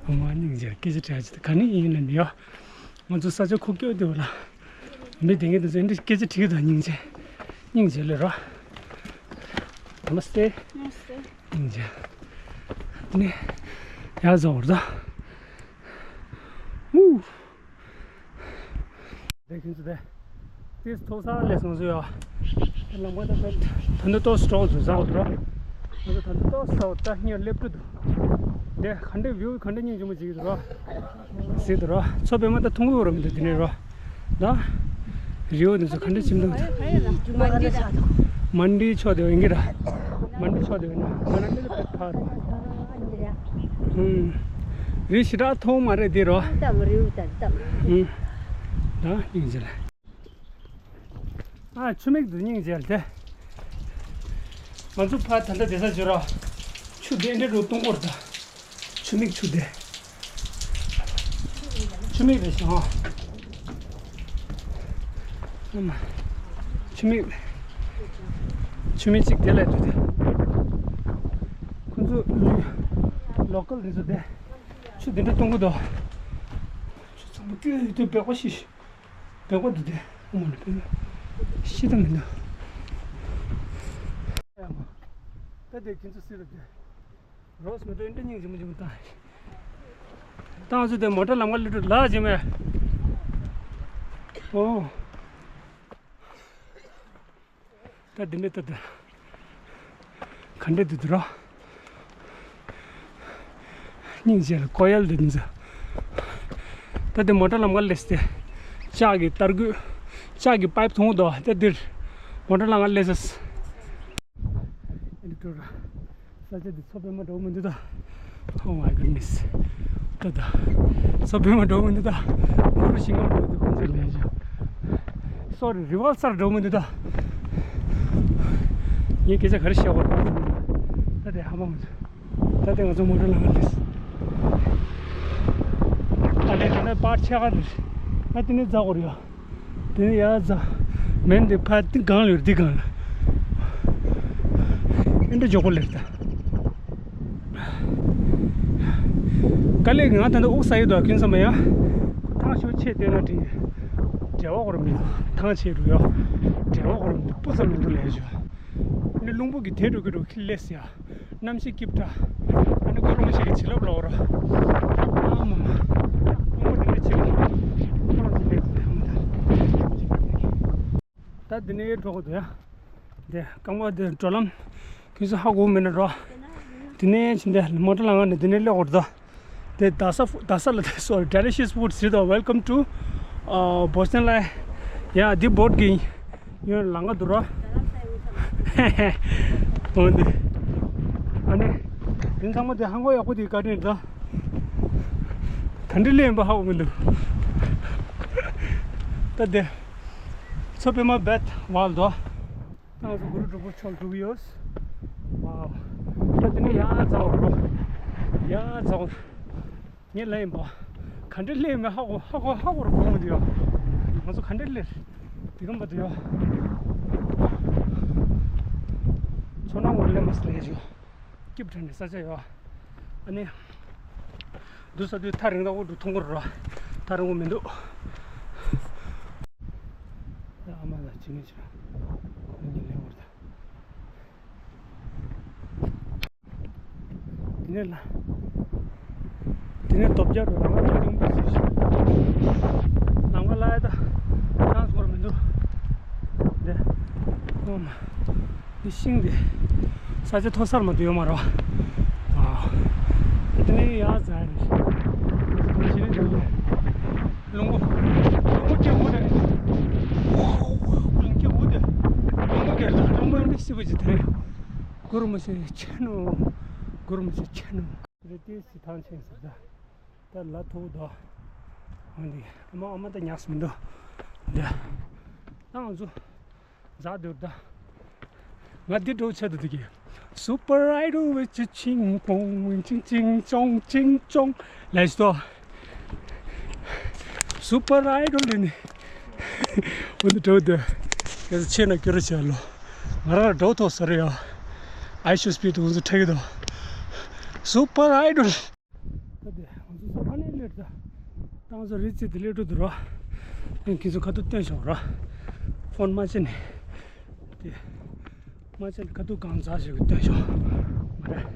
ཨ་མ་སྙིང་རྗེ། སྐད་ཆ་དྲི་ཡ་ཅིག་ག་ནས་ཡིན་ན་ནི་ཡ། ང་ཚོ་ས་ཆ་ཁུག་ཀྱོག་དེ་བ་ལ། མི་དེ་ངས་དེ་ཚོ་འདི་སྐད་ཆ་དྲི་གི་འདུག་སྙིང་རྗེ། སྙིང་རྗེ་ལེ་རོ། Namaste. Namaste. སྙིང་རྗེ། དེ་ནས་ཡར་འཛེག་འོར་ད། ཨུ། དེ་ཁྱེད་ཚོ་དེ། དེ་མཐོ་ས་ལ་སོང་ཚུལ་ཡོད། དེ་ལམ་ཁ་ད་ད་ད་ལྟ་ཏོག་ཙམ་འགྲོ་འདུག་ཟ་འོ་འདུག་ར། ད་ལྟ་ཏོག་ཙམ་ཟ་འོ་ད་ངས་སླེབས་འགྲོ་འདུག་དེ་ག་འདྲ་བིའུ་ག་འདྲ་སྙིང་རྗེ་མོ་ཅིག་འདུག་ར། ཟེར་འདུག་ར། མཚོ་པདྨ་ད་མཐོང་གི་ཡོད་ར་མི་འདུག་དེ་ནས་ར། ད། རི་བོ་འདི་ཚོ་ག་འདྲ་ཆེན་པོ་འདུག་མན་ཌི་ཕྱོགས་དེ་ཡིན་གྱི་ར། མན་ཌི་ཕྱོགས་དེ་ཡིན་གྱི་ར། མན་ཌི་ཕྱོགས་དེ་ཡིན་ན་མ་ན་ལི་ལ་ཕེབས་ཕར་རོ། ཧུམ། རི་ཞེ་དྲག་མཐོ་མ་རེད་འདི་རོ། ཏམ་རིའུ་ཏམ་ཏམ། ཧུམ། ད་སྙིང་རྗེ་ལ། ཨ་ཆུ་མིག་འདི་སྙིང་རྗེ་ལ་དེ། ང་ཚོ་ཕར་ད་ལྟ་བསྡད་ས་བརྗོད་རོ། ཆུ་དེ་འདྲ་རུ་གཏོང་གོ་ར་ད། ཆུ་མིག་ཆུ་དེ། ཆུ་མིག་རེད་ཤག་ཨ་མ། ཆུ་མིག་ཆུ་མིག་ཅིག་དེ་ལ་འདུག་དེ། ཁོ་ཚོ་ལོ་ཀལ་དེ་ཚོ་དེ། ཆུ་དེ་འདྲ་གཏོང་གི་འདུག་ཆུ་ཚང་མ་སྐྱོད་ཡོད་དུས་བེག་པ་ཤི་ཤི། བེག་པ་འདུག་དེ། ཨ་མ་ལ་བེག་པ་ཤི་ད་མི་འདུག་ད་དེ་ཁྱེད་ཚོ་སྲིད་ར་དེ། རོགས་མི་འགྲོ་ཨིན་དྲ་སྙིང་རྗེ་མོ་རྗེ་མོ་བཏང་། བཏང་ཚུལ་དེ་མོ་ཊ་ལམ་ཁ་སླེབས་འགྲོ་ལ་རྗེ་མོ། ཨོ། ད་འདི་འདྲ་ད་ད། ག་འདྲ་འདུག་འདུག་ར། སྙིང་རྗེ་ལ་ཀོ་ཡལ་འདི་འདུག་ད་དེ་མོ་ཊ་ལམ་ཁ་སླེབས་ཏེ། ལྕགས་ཀྱི་ཏར་སྐུད། ལྕགས་ཀྱི་པའིབ་མཐོང་འདུག་ད་འདིར། མོ་ཊ་ལམ་ཁ་སླེབས་སོང་། ཨེ་འདི་འགྲོ་ར། ས་ཆ་འདི་མཚོ་པདྨ་འདྲ་བོ་མི་འདུག་ད། Oh my goodness. ད་ད། མཚོ་པདྨ་འདྲ་བོ་མི་འདུག་ད། གུ་རུ་ཤིང་སྒམ་འདྲ་བོ་འདུག་ཁོང་ཚོའི་ལས་བྱ། Sorry, རི་ཝལ་སར་འདྲ་བོ་མི་འདུག་ད། ངས་སྐད་ཆ་ག་རེ་བཤད་པ་རེད། ད་དེ་ཧ་མ་མི་འདུག་ད་ལྟ་ང་ཚོ་མོ་ཊ་ལངས་རེད། ཨ་ནི་ད་ནི་པར་ཆག་ག་རེད། ཨ་དེ་ནི་རྫ་གོ་རེད་ཡ། དེ་ནི་ཡ་རྫ། མེན་དེ་ཕ་དེ་གང་ལ་ཡོད་དེ་གང་ལ། ཨེ་འདྲ་འཇོག་པོ་ལེར་ད། དཀའ་ལས་ང་ད་ལྟ་དབུགས་ས་ཡོད་དོ་ཁྱོད་བསམ་པ་ཡ། ཐང་ཤོ་ཆེ་བལྟས་ན་དྲིན། འབྲེལ་བ་གོ་ར་མི་འདུག་ཐང་ཆེ་རུ་ཡ། འབྲེལ་བ་གོ་ར་མི་འདུག་སྤུ་ཙམ་མི་འདུག་ལས་ཞོ། ནི་རླུང་བུ་གི་དེ་འགྲོ་གི་འགྲོ་ཁྱི་ལས་ཡ། གནམ་གཤིས་སྐྱིད་དྲག་ཨ་ནི་གུ་རུ་མ་ཞིག་གི་བྱིན་རླབས་ལོག་ར། ཨ་མ་མ། རླུང་བུ་དེ་འདྲ་ཆེ་གི། ཁོ་རང་དེ་འདྲ་དེ་འདྲ་མི་འདུག་ད་འདི་ནས་འགྲོ་གི་འདུག་ཡ། འདི་རྐང་པ་འདི་འགྲོ་ལམ་ཁྱོད་ཚོ་ཧ་གོ་མེད་ན་རོ། འདི་ནས་ཕྱིན་ཏེ་མོ་ཊ་ལ་ང་ནས་འདི་ནས་སླེབས་དགོས་རེད་དོ། འདི་རྡ་ས་རྡ་ས་ལ་དེ་sorry delicious food ཟེར་དོ། Welcome to Bosnia ལ། ཡ་འདི་བོཊ་གི་ཡོད་ལང་ག་འདུག་རོ། འོ་འདི་ཨ་ནི་འདི་ཚང་མ་འདི་ཧ་གོ་ཡག་པོ་འདི་བཀའ་དྲིན་རེད་དོ། ག་འདྲ་སླེབས་ཡིན་པ་ཧ་གོ་མི་འདུག་ད་འདི། མཚོ་པདྨ་བེད་ཝལ་དོ། ཏང་སུ་གུ་རུ་གྲུབ་པོ་ཕྱོགས་འགྲོ་གི་ཡོད། ཝའོ། ད་དེ་ནས་ཡར་འཛེགས་རོགས། ཡར་འཛེགས་རོགས། ངས་ལབ་ཡིན་པ། ག་འདྲ་སླེབས་མེད་ཧ་གོ་ཧ་གོ་ཧ་གོ་རུ་གོ་མི་འདུག་ཡོད། ང་ཚོ་ག་འདྲ་སླེབས། དེ་གམ་པ་འདུག་ཡོད། མཚོ་ནང་ངོ་སླེབས་མ་སླེབས་ཞུ། སྐྱིབས་དྲན་ནས་ས་ཆ་ཡོད། ཨ་ནི། འདུག་ས་དུས་ཐག་རིང་ཐག་འུ་འདུག་མཐོང་གི་རོ། ཐག་རིང་པོ་མི་འདུག་ཨ་མ་ལ་ཅི་ནས་ཅི་ར། ཁོང་གཉིས་ལེན་བར་ད། དེ་ནས་ལ། དེ་ནས་དོ་བརྒྱ་འགྲོ་རང་དབང་ལ་ཡོང་པའི་ཟེར་ཞིང་། ལམ་ཁ་ལ་ཡ་ད། ཡང་སྐོར་མི་འདུག་འདི། ཨོ་མ། འདི་ཤིང་འདི། ས་ཆ་མཐོ་སར་མ་འདུག་ཡོད་མ་རེད་བ། ཨ། དེ་ནས་ཡར་འཛེགས་རེད། ཞི་ལི་འདུག་ལས། རླུང་བུ། རླུང་བུ་སྐྱེ་བོ་རེད། རླུང་སྐྱེ་བོ་དེ། རླུང་བུ་སྐྱེ་རེད། རླུང་བུ་འདི་སྲིད་པ་ཅིག་དེ་རེད། གུ་རུ་མ་ཤེས་ཆེ་ནོ། གུ་རུ་མ་ཤེས་ཆེ་ནོ། རེད་དེ་སི་ཐང་ཆེན་ཟེར་ད། ད་ལ་ཐུག་དོ། འོན་ཏེ་ཨ་མ་ཨ་མ་ད་ཉགས་མི་འདུག་འདི། ད་ང་ཚོ་འཛག་འདུག་ད། ང་འདི་འགྲོ་ཆེད་དུ་འདི་གི། Super Idol with the ching pong ching ching chong ching chong ལས་ཏོ། Super Idol ལས་ནི། འོན་ཏེ་འགྲོ་འདི། ཡ་ཆེ་ན་སྐྱོ་ར་ཆེ་ལོ། ང་རང་འགྲོ་ཐོག་ས་རེད་ཡ། ཨའི་ཤུ་སི་པི་ཌི་འོན་ཏེ་ཁྲེག་གི་འདུག Super Idol། ད་དེ་ང་ཚོ་ས་ཕ་ནས་སླེབས་ད། ད་ང་ཚོ་རི་རྩེ་དེ་སླེབས་འགྲོ་འདུག་ར། ཨེ་ཁྱེད་ཚོ་ཁ་ཐུག་སྟོན་ཤོག་ར། ཕོན་མ་བྱེད་ནས། དེ། མ་བྱེད་ནས་ཁ་ཐུག་གང་ཟག་ཞིག་གིས་སྟོན་ཤོག་མ་རེད།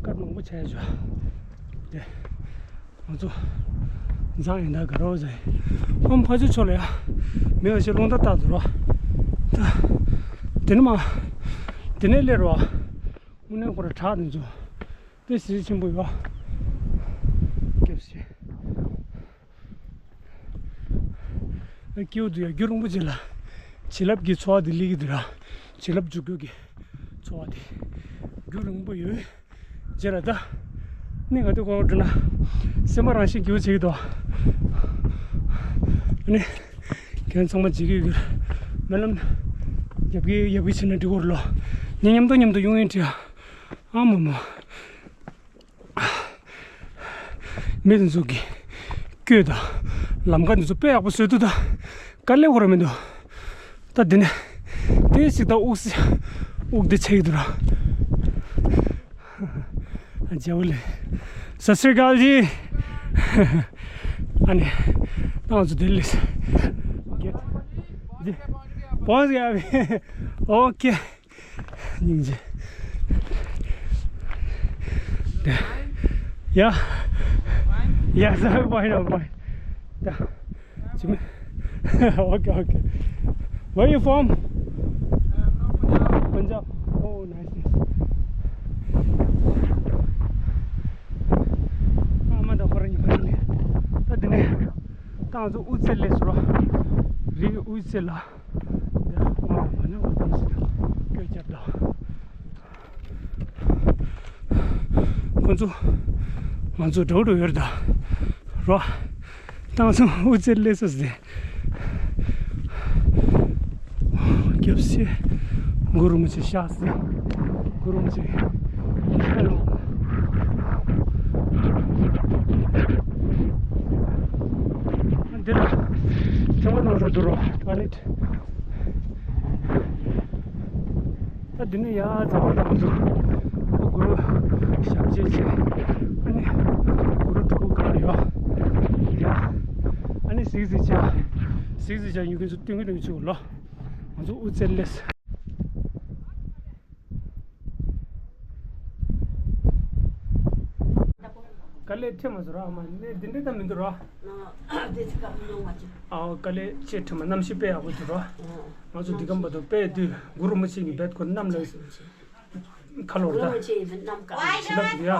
སྐད་མང་པོ་བྱས་ཤོག་དེ། ང་ཚོ། འཛག་ཡིན་ད་ག་རོ་ཟེར། ཨོམ་ཕ་ཆུ་ཆོ་ལ་ཡ། མི་བ་ཞིག་རླུང་རྟ་བཏགས་འདུག་ར། ད། དེ་ནི་མ། དེ་ནས་སླེབས་ར། དངོས་གནས་ཁོ་ར་དྲག་དེ་ཚོ། དེ་གཟི་ཆེན་པོ་ཡོད། སྐྱབས་སེ། སྐྱེའུ་དུ་ཡ་རྒྱུ་རིང་པོ་ཅིག་ལ། བྱིན་རླབས་ཀྱི་ཚོགས་དེ་ལི་གི་དུ་ར། བྱིན་རླབས་འཇུག་རྒྱུ་གི་ཚོགས་དེ། རྒྱུ་རིང་པོ་ཡོད། ཇེ་ར་ད། ནི་ག་དུས་གོང་འགྲོ་ན། སེམས་པ་རང་བཞིན་སྐྱེའུ་བྱེད་ཀྱི་དོ། ནི། ཁྱེད་ཚང་མ་བྱེད་ཀྱི་ཡོད་ཀྱི། མེ་ལམ། རྒྱབ་ཀྱི་རྒྱབ་ཀྱི་ཕྱིན་ན་འགྲིག་གོ་ར་ལོ། ནི་མཉམ་དུ་མཉམ་དུ་ཡོང་ཡིན་དྲི་ཨ། ཨ་མ་མ། མི་དེ་ཚོ་གི་སྐྱོད་དང་ལམ་ཁ་དེ་ཚོ་དཔེ་ཡག་པོ་བཟོས་འདུག་ད་དཀའ་ལས་ཁོ་ར་མི་འདུག་ད་དེ་ནས་དེ་ཞིག་ད་དབུགས་སི་དབུགས་དེ་ཆད་ཀྱི་འདུག་ར། ཨ་ཇེ་བོ་ལེ། སਤਿ་སྲི་ཨ་ཀལ་ཇི། ཨ་ནི་ད་ང་ཚོ་དེ་ལས་གེ་ཇི་པོན་ཟི་ཨ་བི། ཨོ་ཁེ། སྙིང་རྗེ། Yeah. Yeah, so fine, I'm fine. Yeah. Jimmy. Okay, okay. Where you from? Punjab. Oh, nice, nice. ཨ་མ་ད་ཧོ་ར་ཉི་མ་ལེ། ད་དེ་ནས་ད་ང་ཚོ་དབུ་རྩེ་སླེབས་སོང་ར། རི་གི་དབུ་རྩེ་ལ། ཁོ་ཚོ་ང་ཚོ་འགྲོ་འགྲོ་ཡོད་ད་རོ། ཏང་སོ་དབུ་རྩེ་སླེབས་སོང་ཟེར། སྐྱབས་སེ། གུ་རུ་མི་ཆེ་ཤ་སེ། གུ་རུ་མི་ཆེ། འདི་ལ་ཚང་མ་ནང་ལ་འདུག་རོགས། ད་ནི། ད་འདི་ནས་ཡར་འཛེགས་པ་ད་ང་ཚོ་གུ་རུ་ཞབས་རྗེས་བྱས། ཨ་ནི་གུ་རུ་གྲུ་གུ་ག་ལ་ཡོད། ཡ། ཨ་ནི་གཟིགས་གཟིགས་བྱས། གཟིགས་གཟིགས་བྱས་ཉུལ་མཁན་ཚོ་སྟོན་གྱི་འདུག་ཅིག་ལོ། ང་ཚོ་དབུ་རྩེ་སླེབས། དཀའ་ལས་འཕྲད་མ་བཟོ་ར། ཨ་མ་ནི་འདི་འདྲ་ད་མི་འདུག་ར། ཨ། དེ་ཚིག་སྐབས་མི་ཡོང་བ་ཅིག་ཨ། དཀའ་ལས་ཆེ་འཕྲད་མ། གནམ་གཤིས་དཔེ་ཡག་པོ་འདུག་ར། ཨ། ང་ཚོ་འདི་གམ་བར་དུ་དཔེ་དུས་གུ་རུ་མི་ཆེན་གྱི་བེད་ཁོ་གནམ་ལ་ཁ་ལོར་ད། གུ་རུ་མི་ཆེན་གྱི་གནམ་ག་ཞི་ལབ་འདུག་ཡ།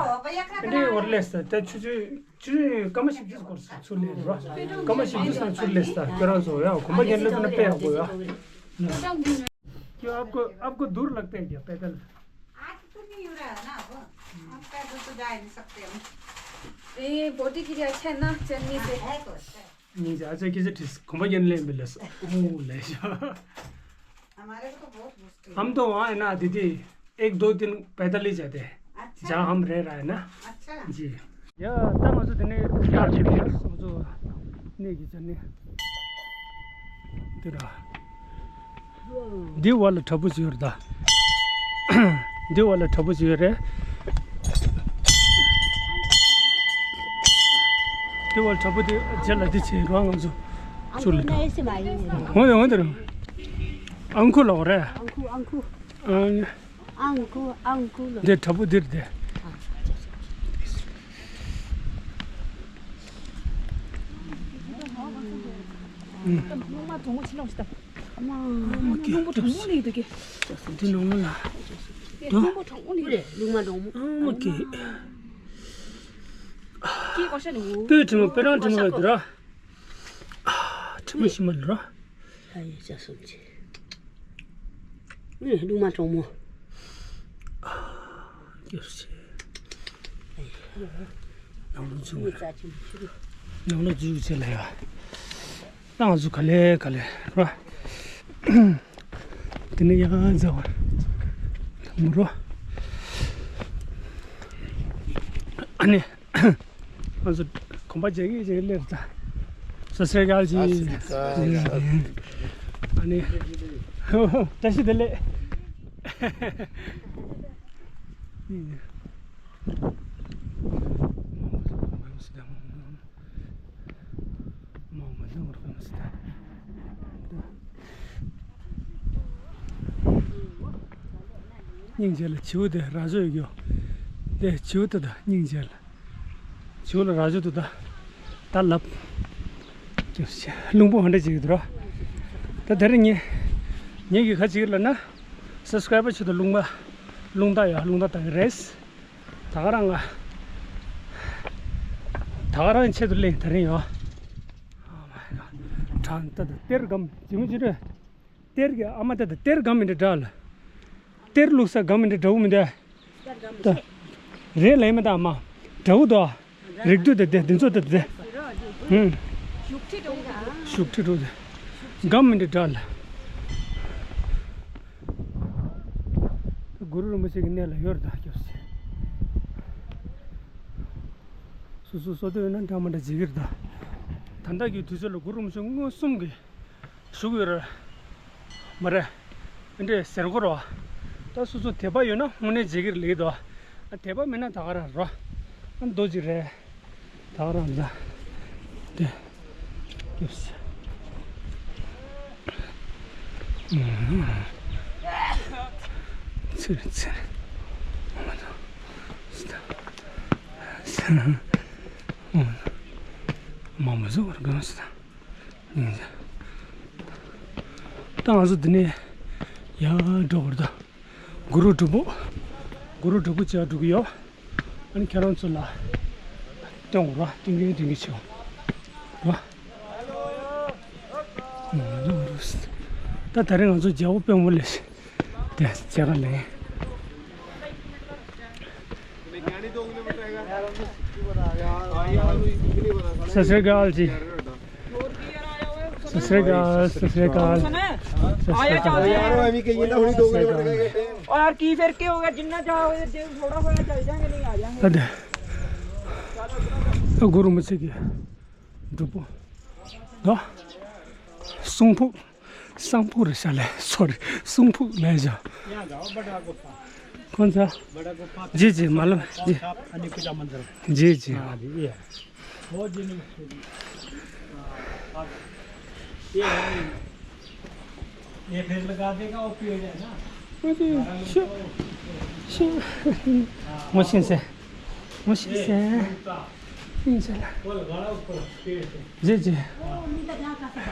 འདི་འདྲའི་འོར་ལས་ད་ཆུ་ཚོད། ཆུ་ཚོད་སྐར་མ་བཞི་བཅུ་སྐོར་ཚུར་སླེབས་ར། སྐར་མ་བཞི་བཅུ་ཙམ་ཚུར་སླེབས་ས་ཁྱོད་རང་ཚོ་ཡ་གོམ་པ་རྒྱག་སླེབས་ན་དཔེ་ཡག་པོ་ཡ། क्यों आपको, आपको दूर लगता है क्या पैदल? आज तो नहीं हो रहा है ना अब। हम पैदल तो जा ही नहीं सकते हम। ये बॉडी के लिए अच्छा है ना चलने से। हाँ, है तो अच्छा है। नहीं जा, अच्छा, कैसे ठीक, घुमा के ले मिले सो। ओ, ले जा। हमारे को तो बहुत मुश्किल है। हम तो वहाँ है ना दीदी, एक दो दिन पैदल ही जाते हैं, अच्छा। जहाँ हम रह रहा है ना। अच्छा। जी। ཡ། ད་ང་ཚོ་དེ་ནས་ཡར་ཕྱིན་པ་ཡིན། ང་ཚོ་གནས་ཀྱི་ཆ་ནས། དེ་ར། འདི་བ་ལ་བྲག་ཕུག་ཅིག་ཡོད་རེད་ད། འདི་བ་ལ་བྲག་ཕུག་ཅིག་ཡོད་རེད། འདི་བ་ལ་བྲག་ཕུག་དེ་རྗེས་ལ་འདི་བྱས་རོགས། ང་ཚོ་ཚུར་ལ་འགྲོ། འོང་དེ་འོང་དེ་ར། ཨང་ཁུ་ལ་འོ་རེད། ཨང་ཁུ། ཨང་ཁུ། ཨང་། ཨང་ཁུ། ཨང་ཁུ་ལ། འདི་བྲག་ཕུག་འདིར་བསྡད། རླུང་མ་གྲང་མོ་ཕྱི་ནང་ཞིག་ད། རླུང་མ་གྲང་མོ་ལ་ཡོད་དོ་གི། འདི་ནང་ལ། རླུང་མ་གྲང་མོ་ལ་ཡོད། རླུང་མ་གྲང་མོ། ཨ་མ་ཀི། ཀི་གོ་ཤ་ནི། སྤོས་དྲི་མ། སྤོས་རང་དྲི་མ་ཡོད་དོ་ར། ཨ། དྲི་མ་ཞིམ་མ་ལ་ར། ལྷ་ཡི་ལྕགས་གསུམ་གྱི། ཨེ། རླུང་མ་གྲང་མོ། ཨ། སྐྱོ་ཤེས། ནང་ལོགས་འཛུལ། ནང་ལོགས་འཛུལ་བྱས་ལ་ཡ། ད་ང་ཚོ་ག་ལེ་ག་ལེ་ར། དེ་ནས་ཡང་འཛེགས་པ་མོ་རོ། ཨ་ནི། ང་ཚོ་གོམ་པ་རྒྱག་གི་རྒྱག་གི་སླེབས་ད། सत श्री अकाल जी। सत श्री अकाल। ཨ་ནི། བཀྲ་ཤིས་བདེ་ལེགས། སྙིང་རྗེ་ལ་བྱིའུ་དེ་ར་བཟོ་ཡོད་ཀྱོ། དེ་བྱིའུ་དེ་དང་སྙིང་རྗེ་ལ། བྱིའུ་ལ་ར་བཟོ་དེ་དང་། ད་ལབ། རླུང་བུ་ཧ་འདྲ་བྱེད་ཀྱི་འདུག་ར། ད་དེ་རིང་ངས་ངས་ཀྱི་ཁ་ཅིག་ལ་ན། སབ་སི་ཀ་རའི་བར་ཆེད་དུ་རླུང་པ། རླུང་རྟ་ཡ། རླུང་རྟ་བཏང་གི་རེད། ད་ག་རང་ང་། ད་ག་རང་ཆེད་དུ་གླེང་དེ་རིང་ཡོད། ཨ་མ་ཡ། དྲང་ད་ད་གཏེར་སྒམ་ཇི་མི་ཇི་རེད། གཏེར་གྱི་ཨ་མ་ད་ད་གཏེར་སྒམ་མི་འདྲ་འདྲ་ལ། གཏེར་བླུགས་ས་སྒམ་མི་འདྲ་འདྲ་བོ་མི་འདྲ། ད་རེད་ལས་མི་ད་ཨ་མ། འདྲ་བོ་དོ། རིགས་རྒྱུད་དེ་དེ་འདི་ཚོ་དེ་དེ། ཧུམ། བཞུགས་ཁྲི་འགྲོ་དེ། སྒམ་མི་འདྲ་འདྲ་ལ། གུ་རུ་རིན་པོ་ཆེ་གི་གནས་ལ་ཡོད་རེད་ད་སྐྱོ་སེ། སོ་སོ་སོ་དེ་ཡོད་ན་འདྲ་མི་འདྲ་བྱེད་ཀྱི་རེད་ད། ད་ལྟ་གི་དུས་ཚོད་ལ་གུ་རུ་རིན་པོ་ཆེ་མངོན་སུམ་གྱི་བཞུགས་ཡོད་རེད། མ་རེད། ཨ་འདྲས་ཟེར་གོ་རོ། ད་སོ་སོ་དད་པ་ཡོད་ན་དངོས་གནས་བྱེད་ཀྱི་རེད་ལེགས་དོ། ཨ་དད་པ་མེད་ན་ད་ག་རང་རོ། ཨ་རྡོ་གཅིག་རེད། ད་ག་རང་ད། དེ། སྐྱོབས། ཚེ་རིང་ཚེ་རིང་། མ་མ་བཟོ་བར་གང་སྲིད། ད་ང་ཚོ་འདི་ནས་ཡར་འགྲོ་བར་ད། གུ་རུ་སྒྲུབ་ཕུག་གུ་རུ་སྒྲུབ་ཕུག་ཅིག་འགྲོ་གི་ཡོད། ཨ་ནི་ཁྱེད་རང་ཚོ་ལ་སྟོན་དགོས་ར། སྟོན་གིན་སྟོན་གིན་ཆེ་བ་ར། ད་ད་རེས་ང་ཚོ་རྒྱལ་པོ་དཔོན་པོ་ལས་དེ་མཇལ་ག་ལེན། सत श्री अकाल जी। सत श्री अकाल, सत श्री अकाल। यार, वो अभी कहिए ना, थोड़ी दो किलोमीटर का। और यार, की फिर क्या होगा? जिन्ना चाहोगे, जे थोड़ा होया, चल जाएंगे, नहीं आ जाएंगे। अरे। ད་གུ་རུ་མི་ཚེ་གི་སྒྲུབ་པོ། ད་གསུང་ཕུག་གསང་ཕུག་རེད་ཤག་ལས། སོ་རི། གསུང་ཕུག་ལས་བཞག་ཁོང་ཚ། ཇི་ཇི་མ་ལབ་ཇི། ཇི་ཇི། ये फिर लगा देगा, वो पियो जाए ना। अरे, शो, शो। मुश्किल से, मुश्किल से। इंशाल्लाह। वो लगा ऊपर पेड़ से। जी, जी।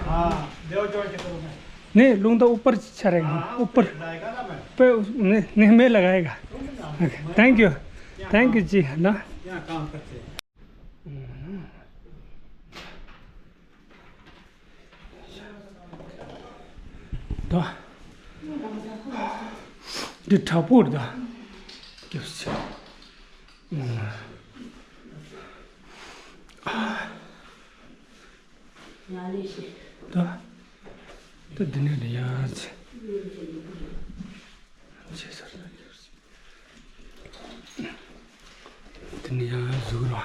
हाँ, देव चौक के तरफ में। नहीं, लूंगा ऊपर चढ़ेगा, हाँ, ऊपर। जाएगा ना मैं। पे, नहीं, नहीं, मैं लगाएगा। तुम ना, OK, मैं thank you। यहाँ thank you काम, जी, है ना। यहाँ काम करते हैं। ད། འདི་དྲག་པོ་རེད་ད། སྐྱབས་སུ་མཆི། ད། ད་འདི་ནས་འདི་ཡར་ཆེ། ཆེ་ས་རེད། དེ་ནས་ཡང་གཟུགས་རོ།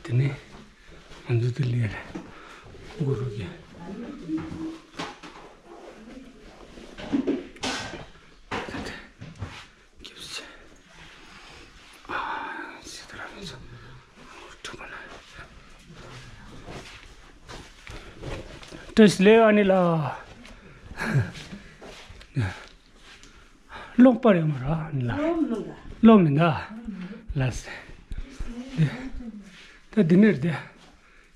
དེ་ནས་ང་ཚོ་དེ་ལས་རེད། གུ་རུ་གི། སྐྱབས་སུ་མཆི། ཨ། སི་ཏཱ་ར་མི་ཚོ། ཐུབ་པ་ན། བཀྲ་ཤིས་བདེ་ལེགས་ཨ་ནི་ལགས། ཀློག་པར་ཡོད་མ་རེད་ལ། ཀློག་མི་འདུག་ཀློག་མི་འདུག་ལགས་སེ། ད་འདི་ནས་རེད།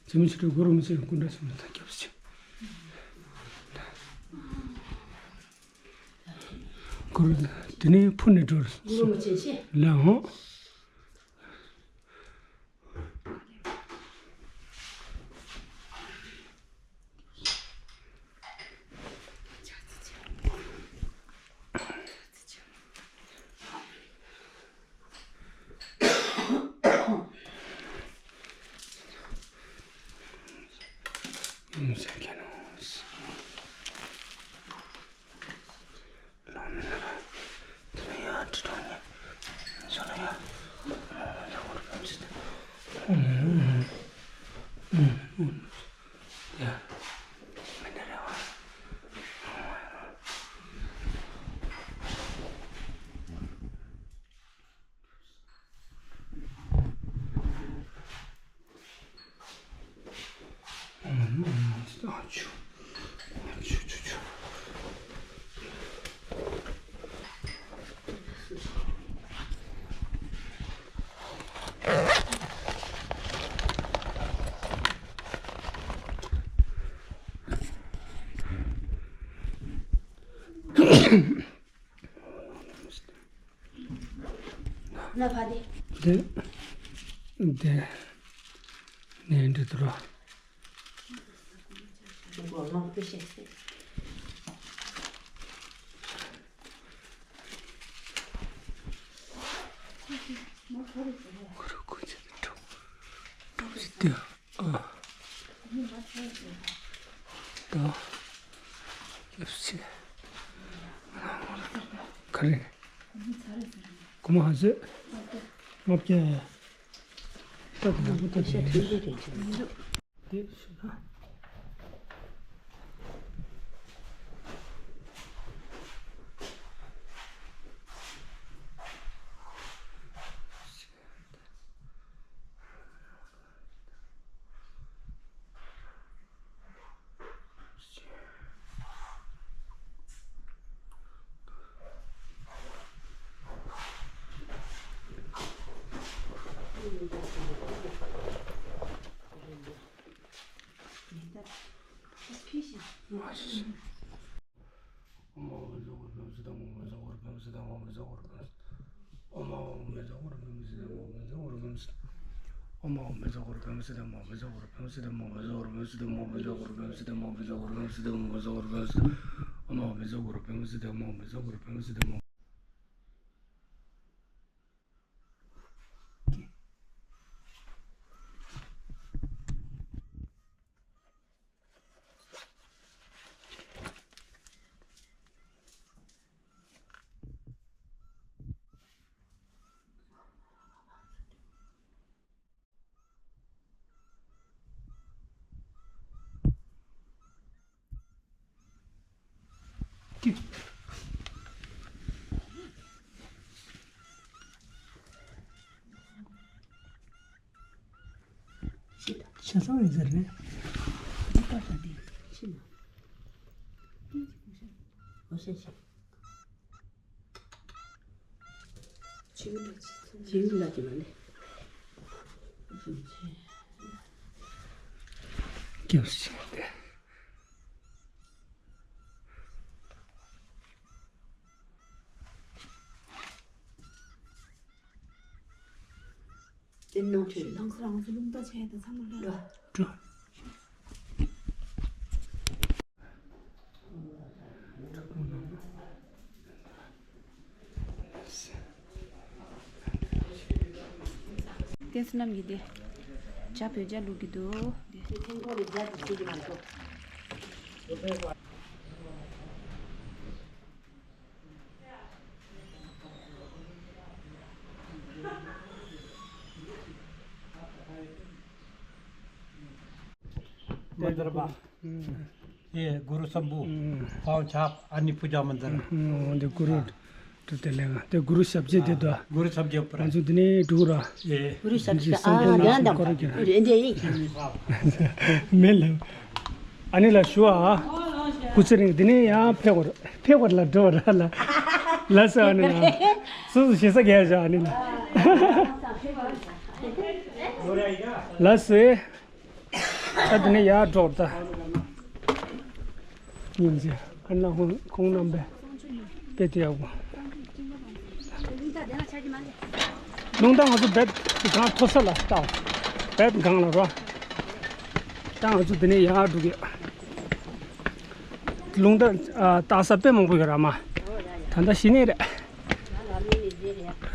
འཇིགས་མེད་ཆོས་སྒྲོན་གུ་རུ་མི་ཚེ་སྐུ་འདྲ་ཞིག་མི་ཐང་སྐྱབས་སུ་མཆི། གུ་རུ་དེ་ནས་ཕུ་ནས་འགྲོ་རེད། གུ་རུ་མི་ཚེ་ཆེ། ལ་ཧོ། ན་ཕ་དེ། དེ། དེ། ནས་འདྲི་དུ་རོ། གོ་ལོང་དུ་ཤེས་སེ། ཁུ་རུ་ཁུ་ཚེ་དུ་གྲོགས། གྲོགས་ཤིག་དུ། ཨ། ད། ཡོད་སྲིད། ག་རེ། གོ་མ་ཧ་ཟེ། ལྔ་བརྒྱ། ད་དེ་ལ་མོ་ད་དེ། དེ་ཤི་ན། ཆ་ཚང་ཡིན་ཟེར་རེད། འདི་པ་ས་འདི་ཕྱི་ན། འོ་ཤ་ཤ། ཇིའུ་ལ་ཇི་ཚང་། ཇིའུ་ལ་ཇི་མ་ནི། སྐྱབས་ཤིག་སྟེ། དེ་ནང་ཆོས་ལགས། ལགས་སོ། རང་ཚོ་རླུང་རྟ་ཆེ་དང་ཚང་མ་ལ། འགྲོ། བསྟན་སྲིད་རྣམ་གཉིས་དེ་ཇ་བོད་ཇ་བླུག་གི་འདུག། དེ་ཐེངས་པོ་རེ་ཇ་དེ་བྱེད་ཀྱི་མ་གཏོགས། मंदिर बा। ये गुरु शंभू। पाँव छाप अन्य पूजा मंदिर। འདི་གུ་རུ་དེ་ལས་དེ་གུ་རུ་ཞབས་རྗེས་དེ་དོ། गुरु शब्द ऊपर। ང་ཚོ་འདི་ནས་འགྲོ་ར། ये། गुरु शब्द ཨ་ཡང་དང་རེད་འདི་ཡིན། མེད་ལ། ཨ་ནི་ལ་ཞུ་ཨ། སྐུ་ཚེ་རིང་འདི་ནས་ཡང་ཕེབས་པར་ཕེབས་པར་ལ་འགྲོ་ར་ལ། ལ་ས་ཨ་ནི་ལ། སུ་སུ་ཞེ་ས་རྒྱས་བཞག་ཨ་ནི་ལ། ལ་སེ། ད་དེ་ནས་ཡར་འགྲོ་ད། ཉིན་ཅིག་ཨ་ན་ཁོང་ཁོང་རྣམ་པས་དཔེ་དེ་ཡག་པོ། རླུང་རྟ་ང་ཚོ་བེད་གང་མཐོ་ས་ལ་བཏང་། བེད་གང་ལ་རོ། ད་ང་ཚོ་དེ་ནས་ཡར་འགྲོ་གི། རླུང་རྟ་ཨ་བཏགས་ས་དཔེ་མང་པོ་ཡོད་ར་མ། ད་ལྟ་ཤི་ནས་རེད།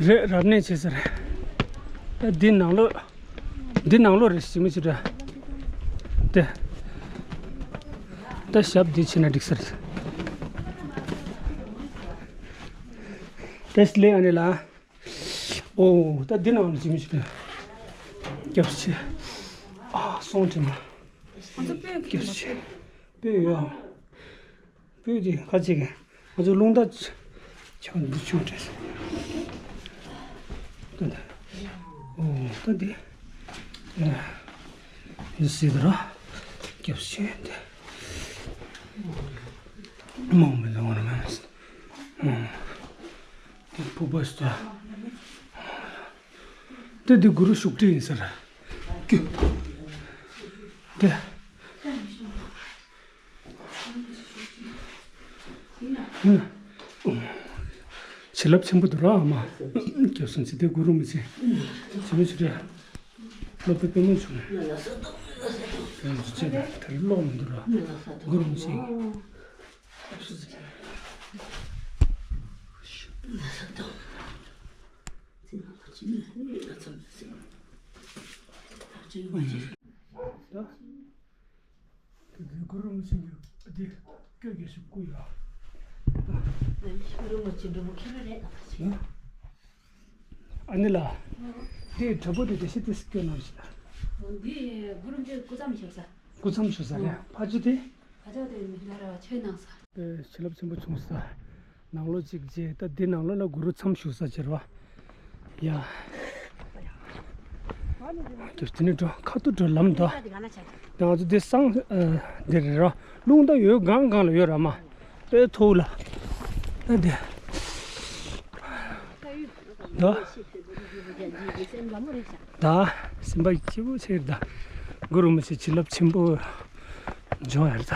རེད་རབ་གནས་བྱེད་ས་རེད། ད་འདི་ནང་ལོགས། འདི་ནང་ལོགས་རེད་ཞིག་མི་ཅི་འདྲ། དེ། ད་ཞབས་འདི་ཕྱིན་ན་འགྲིག་ས་རེད། དེ་སླེབས་ཨ་ནི་ལ། ཨོ་ད་འདི་ནང་ལོགས་ཞིག་མི་ཅི་འདྲ། སྐྱབས་ཆེ། ཨ་སོང་དྲི་མ། སྐྱབས་ཆེ། དཔེ་ཡོད། དཔེ་དེ་ཁ་ཅིག་གི་ང་ཚོ་རླུང་རྟ་ཆགས་འདི་ཆུང་དྲན་སོང་། ད་ད། ཨོ་ད་འདི། འདི་སྲིད་དུ་ར། སྐྱབས་ཆེན་འདི། མང་མི་ལོང་ར་མ། ཨོ། འདི་ཕུ་པ་སྟ། འདི་འདི་གུ་རུ་ཤུགས་ཀྲི་ཡིན་ཟེར། ཀྱུ། འདི། བྱིན་རླབས་ཆེན་པོ་འདུག་ར་ཨ་མ། སྐྱབས་སུ་མཆི་དེ་གུ་རུ་མི་ཆེ། ཆེ་མི་ཆེ་རེད། སློབ་དཔོན་པད་མ་བྱུང་། དེ་ལོག་མི་འདུག་ར། གུ་རུ་མི་ཆེ། སྐྱབས་སུ་མཆི། ད། དེ་དུས་གུ་རུ་མི་ཆེན་གྱི་དེ་སྐྱོ་གི་ཞིག་བསྐུ་ཡོད། གུ་རུ་མི་ཆེན་འགྲོ་མོ་ཁྱེད་རང་རེད། ཨ་ནི་ལ། དེ་དྲ་འབུ་དེ་དེ་ཤི་དེ་སྐྱོ་ནམ་ཞིག་འདི་གུ་རུ་མཆོད་སྐུ་མཚམས་ཞུགས་ས། སྐུ་མཚམས་ཞུགས་ས་རེད། ཕ་ཆུ་དེ། ཕ་ཆུ་དེ་མི་ལ་ར་ཆོས་གནང་ས། དེ་བྱིན་རླབས་ཆེན་པོ་བྱུང་ས། ནང་ལོགས་གཅིག་བྱས་ད་འདི་ནང་ལོགས་ལ་གུ་རུ་མཚམས་ཞུགས་ས་ཅིག་རེད་བ། ཡ། དེ་ནི་འགྲོ་ཁ་ཐུག་འགྲོ་ལམ་དོ། ད་ང་ཚོ་འདི་སང་འདི་རེད་ར། རླུང་རྟ་ཡོད་སྒང་སྒང་ལ་ཡོད་ར་མ། དཔེ་ཐུག་ལ། ད་འདི། ད། ད་སེམས་པ་སྐྱིད་པོ་ཆེ་ད། གུ་རུ་མི་ཆེ་བྱིན་རླབས་ཆེན་པོ་འབྱུང་ཡ་རེད་ད།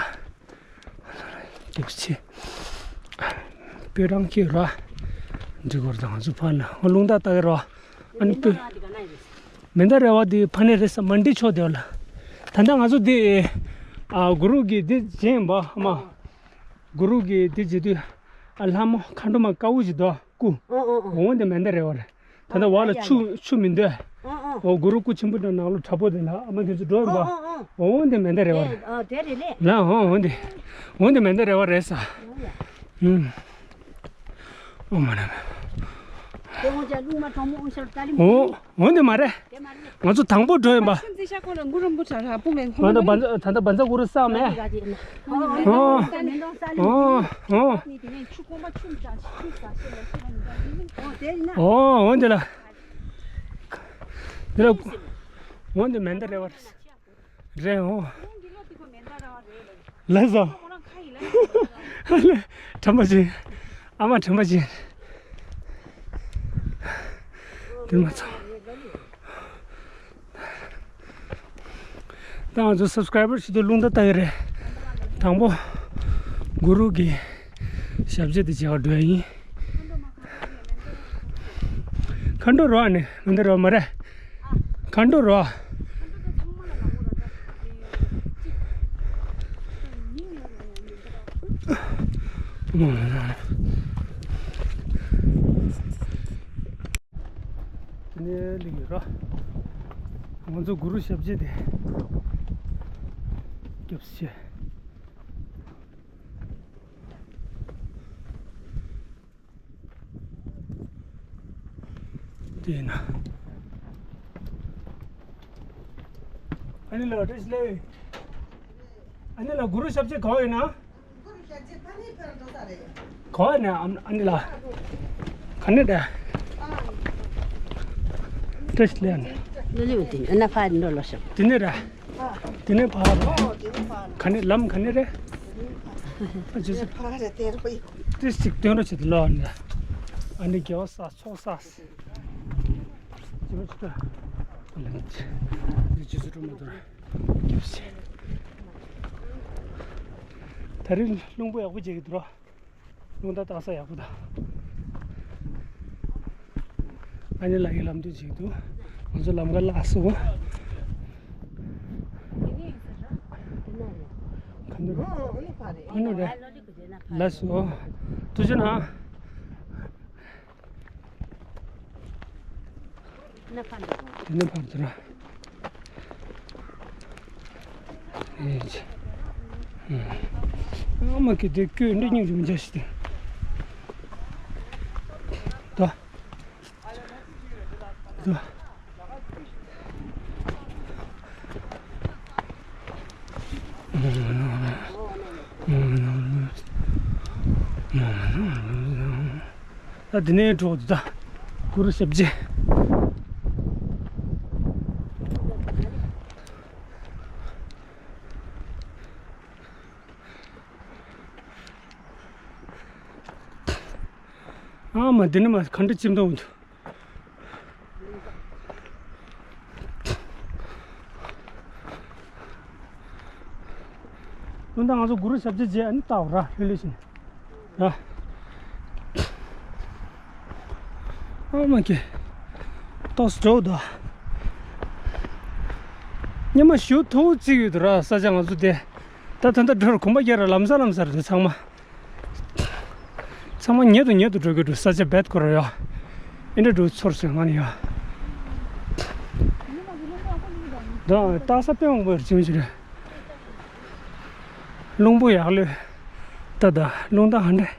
སྐྱབས་ཆེ། སྤོས་རང་སྐྱེས་ར། འབྲི་གོར་དང་ང་ཚོ་ཕ་ན་ང་རླུང་རྟ་ལྟ་གི་ར། ཨ་ནི་སྤོས། མེ་མདའ་རེ་བ་འདི་ཕ་ནས་རེད་ས་མ་འདི་ཆོག་དེ་བ་ལ། ད་ལྟ་ང་ཚོ་འདི། ཨ་གུ་རུ་གི་འདི་བྱེད་ཡིན་པ་ཨ་མ། གུ་རུ་གི་འདི་བྱེད་དུས། ཨ་ལྷ་མོ་མཁའ་འགྲོ་མ་དཀར་པོ་ཞིག་འདུག་སྐུ། ཨོ་ཨོ་ཨོ། འོང་དེ་མེ་མདའ་རེ་བ་རེད། ད་ལྟ་བ་ལ་ཆུ་ཆུ་མི་འདུག་ཨོ་ཨོ། འོ་གུ་རུ་སྐུ་ཆེན་པོ་དང་ནང་ལོ་དྲ་པོ་དེ་ལ་ཨ་མ་ཁྱོད་ཚོ་འགྲོ་ཡིན་པ། ཨོ་ཨོ་ཨོ། འོང་དེ་མེ་མདའ་རེ་བ་རེད། ཨོ་དེ་རེད་ལེ། ལ་ཨོ་འོང་དེ། འོང་དེ་མེ་མདའ་རེ་བ་རེད་ས། ཨོ་ཡ། ཨུམ། ཨོ་མ་ན་མ། དེ་འོང་ཅག་རླུང་མ་གྲང་མོ་འོང་ཤར་ཏ་ལི་མོ། འོ་འོང་དེ་མ་རེད། དེ་མ་རེད། ང་ཚོ་དང་པོ་འགྲོ་ཡིན་པ། ཁྱིམ་འཛིན་ཤ་ཁོ་ལ་གུ་རུ་འབུ་ཁྲ་ར་སྤུངས་པའི་ང་ཚོ་བན་ཛ་ད་ལྟ་བན་ཛ་གུ་རུ་བསགས་མེད། ཨོ་ཨོ་ཨོ། ཨོ་འོང་དེ་ལ། འདི་ལ་འོང་དེ་མེ་མདའ་རེ་བ་རེད། རེད་འོ། ལགས་སོ། ཁྲམ་པ་ཅན། ཨ་མ་ཁྲམ་པ་ཅན། དེ་མ་ཚང་། ད་ང་ཚོ་སབ་སི་ཀ་རའི་བར་ཞིག་ཏུ་རླུང་རྟ་ལྟ་ཡི་རེད། དང་པོ་གུ་རུ་གི་ཞབས་རྗེས་དེ་མཇལ་བར་འགྲོ་ཡ་ཡིན། མཁའ་འགྲོ་རོ་ཨ་ནི་མི་འདི་རོ་མ་རེད། མཁའ་འགྲོ་རོ། དེ་ནས་ལིག་ཡོད་རོ། ང་ཚོ་གུ་རུ་ཞབས་རྗེས་དེ་སྐྱབས་སུ་མཆི། དེ་ཡིན་ན། ཨ་ནི་ལགས་བཀྲ་ཤིས་བདེ་ལེགས། ཨ་ནི་ལགས་གུ་རུ་ཞབས་རྗེས་ག་པར་ཡོད་ན། ག་པར་ཡོད་ན་ཨ་ནི་ལགས། ག་ནས་རེད། བཀྲ་ཤིས་བདེ་ལེགས། ལོ་ལེའུ་དེ་ཨ་ན་ཕ་འགྲོ་ལོ་ཤོག་དེ་ནས་རེད། དེ་ནས་ཕར་རེད། ག་ནས་ལམ་ག་ནས་རེད། ཨ་ཅེ་སུ། ཏིས་ཅིག་སྟོན་རོགས་བྱེད་དུ་ལོག་ནས། ཨ་ནི་རྒྱལ་བ་ས་ཚོགས་ས། ཅི་མ་ཅི་ད། ལན་ཅི། འདི་ཅི་སུ་སྤྲོ་མ་དོར། སྐྱབས་སུ་མཆི། ད་རིང་རླུང་བུ་ཡག་པོ་རྒྱག་གི་འདུག་ར། རླུང་རྟ་བཏགས་ས་ཡག་པོ་དང་། ཨ་ནི་ལགས་ཀྱིས་ལམ་སྟོན་བྱེད་ཀྱི་འདུག་ང་ཚོ་ལམ་ཁ་བརླག་སོང་། ཁ་འདུག་ཨ་ནི་རེད། ལགས་སོ། ཐུགས་རྗེ་གནང་། དེ་ནས་ཕར་འདུག་ར། ཨེ་ཅི། ཨ་མ་གི་དེ་སྐྱོད་འདི་སྙིང་རུས་མི་འཇགས་ཤིག་དེ། ད། ད། ད་འདི་ནས་འགྲོ་འདི་ད། གུ་རུ་ཞབས་རྗེས། ཨ་མ་འདི་ནས་མར་ག་འདྲ་ཅིག་མཐོང་འདུག་ད་ལྟ་ང་ཚོ་གུ་རུ་ཞབས་རྗེས་མཇལ་ཨ་ནི་ལྟ་བ་ར་ལྷོད་ལྷོད་བྱས་ནས་ར། ཨ་མ་ཀེ། ཏོག་ཙམ་འགྲོ་འདུག་སྙེ་མ་ཞུ་ཐུང་བརྩིགས་ཡོད་འདུག་ར་ས་ཆ་ང་ཚོ་དེ། ད་ད་ལྟ་འགྲོ་ར་གོམ་པ་རྒྱག་ར་ལམ་སང་ལམ་སང་རེད་འདུག་ཚང་མ། ཚང་མ་ཉེ་དུ་ཉེ་དུ་འགྲོ་གི་འདུག་ས་ཆ་རྦད་ཁོ་ར་ཡོད། ཨེ་འདྲ་འགྲོ་ཚོར་སོང་ང་ནི་ཡོད། ད་སྟག་ས་དཔེ་མང་པོ་རེད་ཅུང་ཞིག་རེད། རླུང་བུ་ཡག་ལོས། ད་ད་རླུང་རྟ་ཧ་འདྲེ།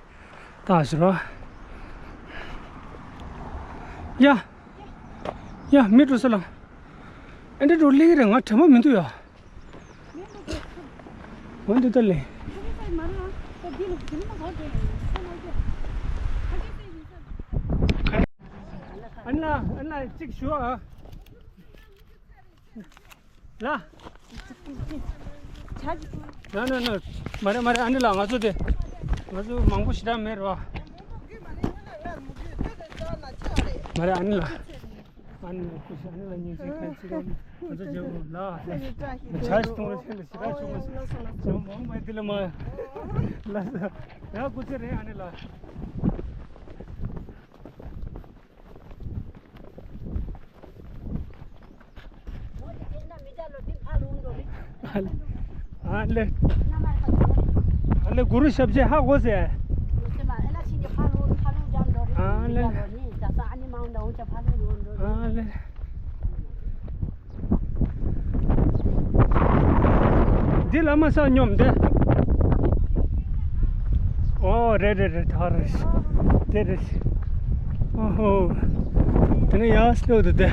ད་ཞུ་རོགས། ཡ། ཡ་མི་འགྲོ་ས་ལ། ཨེ་འདྲ་འགྲོ་ལེ་རེད་ང་དྲན་པ་མི་འདུག་ཡ། འོན་ཏེ་ལེ། ཨ་ནི་ལ་ཨ་ནི་ལ་གཅིག་ཞུ་ཨ། ལ། ལ་ལ་ལ། མ་རེད་མ་རེད་ཨ་ནི་ལ་ང་ཚོ་དེ། ང་ཚོ་མང་པོ་ཞེ་དྲག་མེད་རེད་བ། མ་རེད་ཨ་ནི་ལ། ཨ་ནི་ལ་སྐུ་ཞབས་ཨ་ནི་ལ་སྙིང་རྗེ་ཁན་ཚིག་རོགས་ང་ཚོ་རྒྱལ་པོ་ལ། བྱ་ཞིག་གཏོང་བ་ཆེན་པོ་ཞེ་དྲག་བྱུང་བ་ཞིག་ཇོ་མང་མ་དེ་ལ་མ། ལ་ས་ཡ་སྐུ་ཚེ་རིང་ཨ་ནི་ལ། ཨ་ལེ། ཨ་ལེ་གུ་རུ་ཞབས་རྗེས་ཧ་གོ་ཟེ། ཨ་ལེ། ཨ་ལེ། འདི་ལ་མ་ས་སྙོམས་འདི། ཨོ་རེད་རེད་རེད་ད་རེད། དེ་རེད། ཨོ་ཧོ། དེ་ནས་ཡར་སླེབས་འདུག་དེ།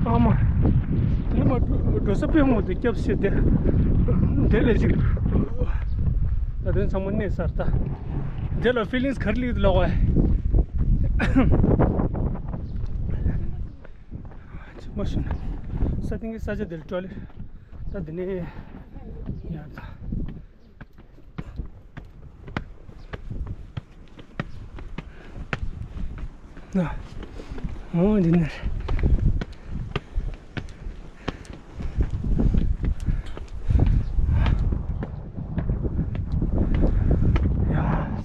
ཨ་མ། དེ་ནས་མ་འགྲོ་ས་དཔེ་མོ་དེ་སྐྱབས་ཤིག་དེ། དེ་ལས་ཅིག་ད་དོན་ཚང་མ་གནས་ཚར་ད། དེ་ལ་ཕི་ལིང་སི་ག་རེ་སླེབས་འདུག་ལབ་པ། ཅི་མ་ཤེས་ན། ས་སྟེང་གི་ས་ཆ་འདིར་ཊོ་ལེཊ། ད་འདི་ནས་ཡར་ད། ཨོ་འདི་ནས། ཡ་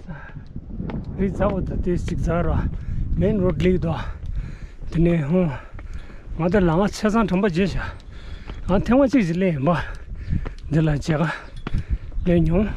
ས། རི་ཛ་བོ་ད་དེ་ཅིག་ཛ་ར། མེན་རོ་ཌི་ལིག་དོ། དེ་ནས་ཧོ། ང་ད་ལ་ང་ཆ་ཚང་དྲན་པ་བརྗེད་ཤག་ང་ཐེངས་མ་གཅིག་ཅིག་སླེབས་ཡིན་པ། འདི་ལ་མཇལ་ཁ་སླེབས་མྱོང་།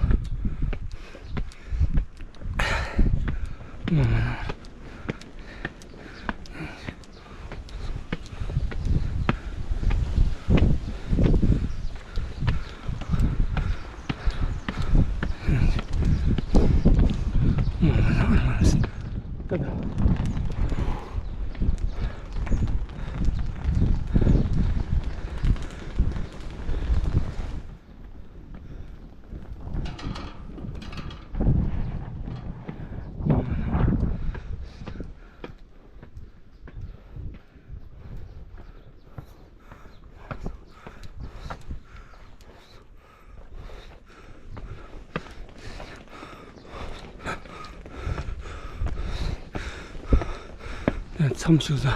མཚམས་བཞུགས་ས།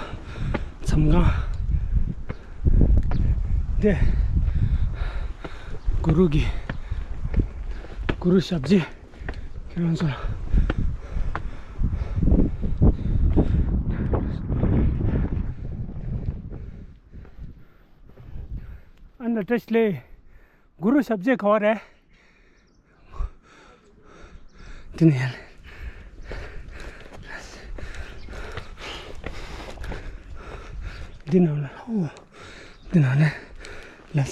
མཚམས་ཁང་འདི། གུ་རུ་གི། གུ་རུ་ཞབས་རྗེས། ཁྱེད་རང་ཚོ། ཨ་ན་བཀྲ་ཤིས་བདེ་ལེགས། གུ་རུ་ཞབས་རྗེས་ག་བ་རེད། འདི་ནས་ཡར། འདི་ནང་ལ་ཨོ། འདི་ནང་ནས་ལ། ཨ།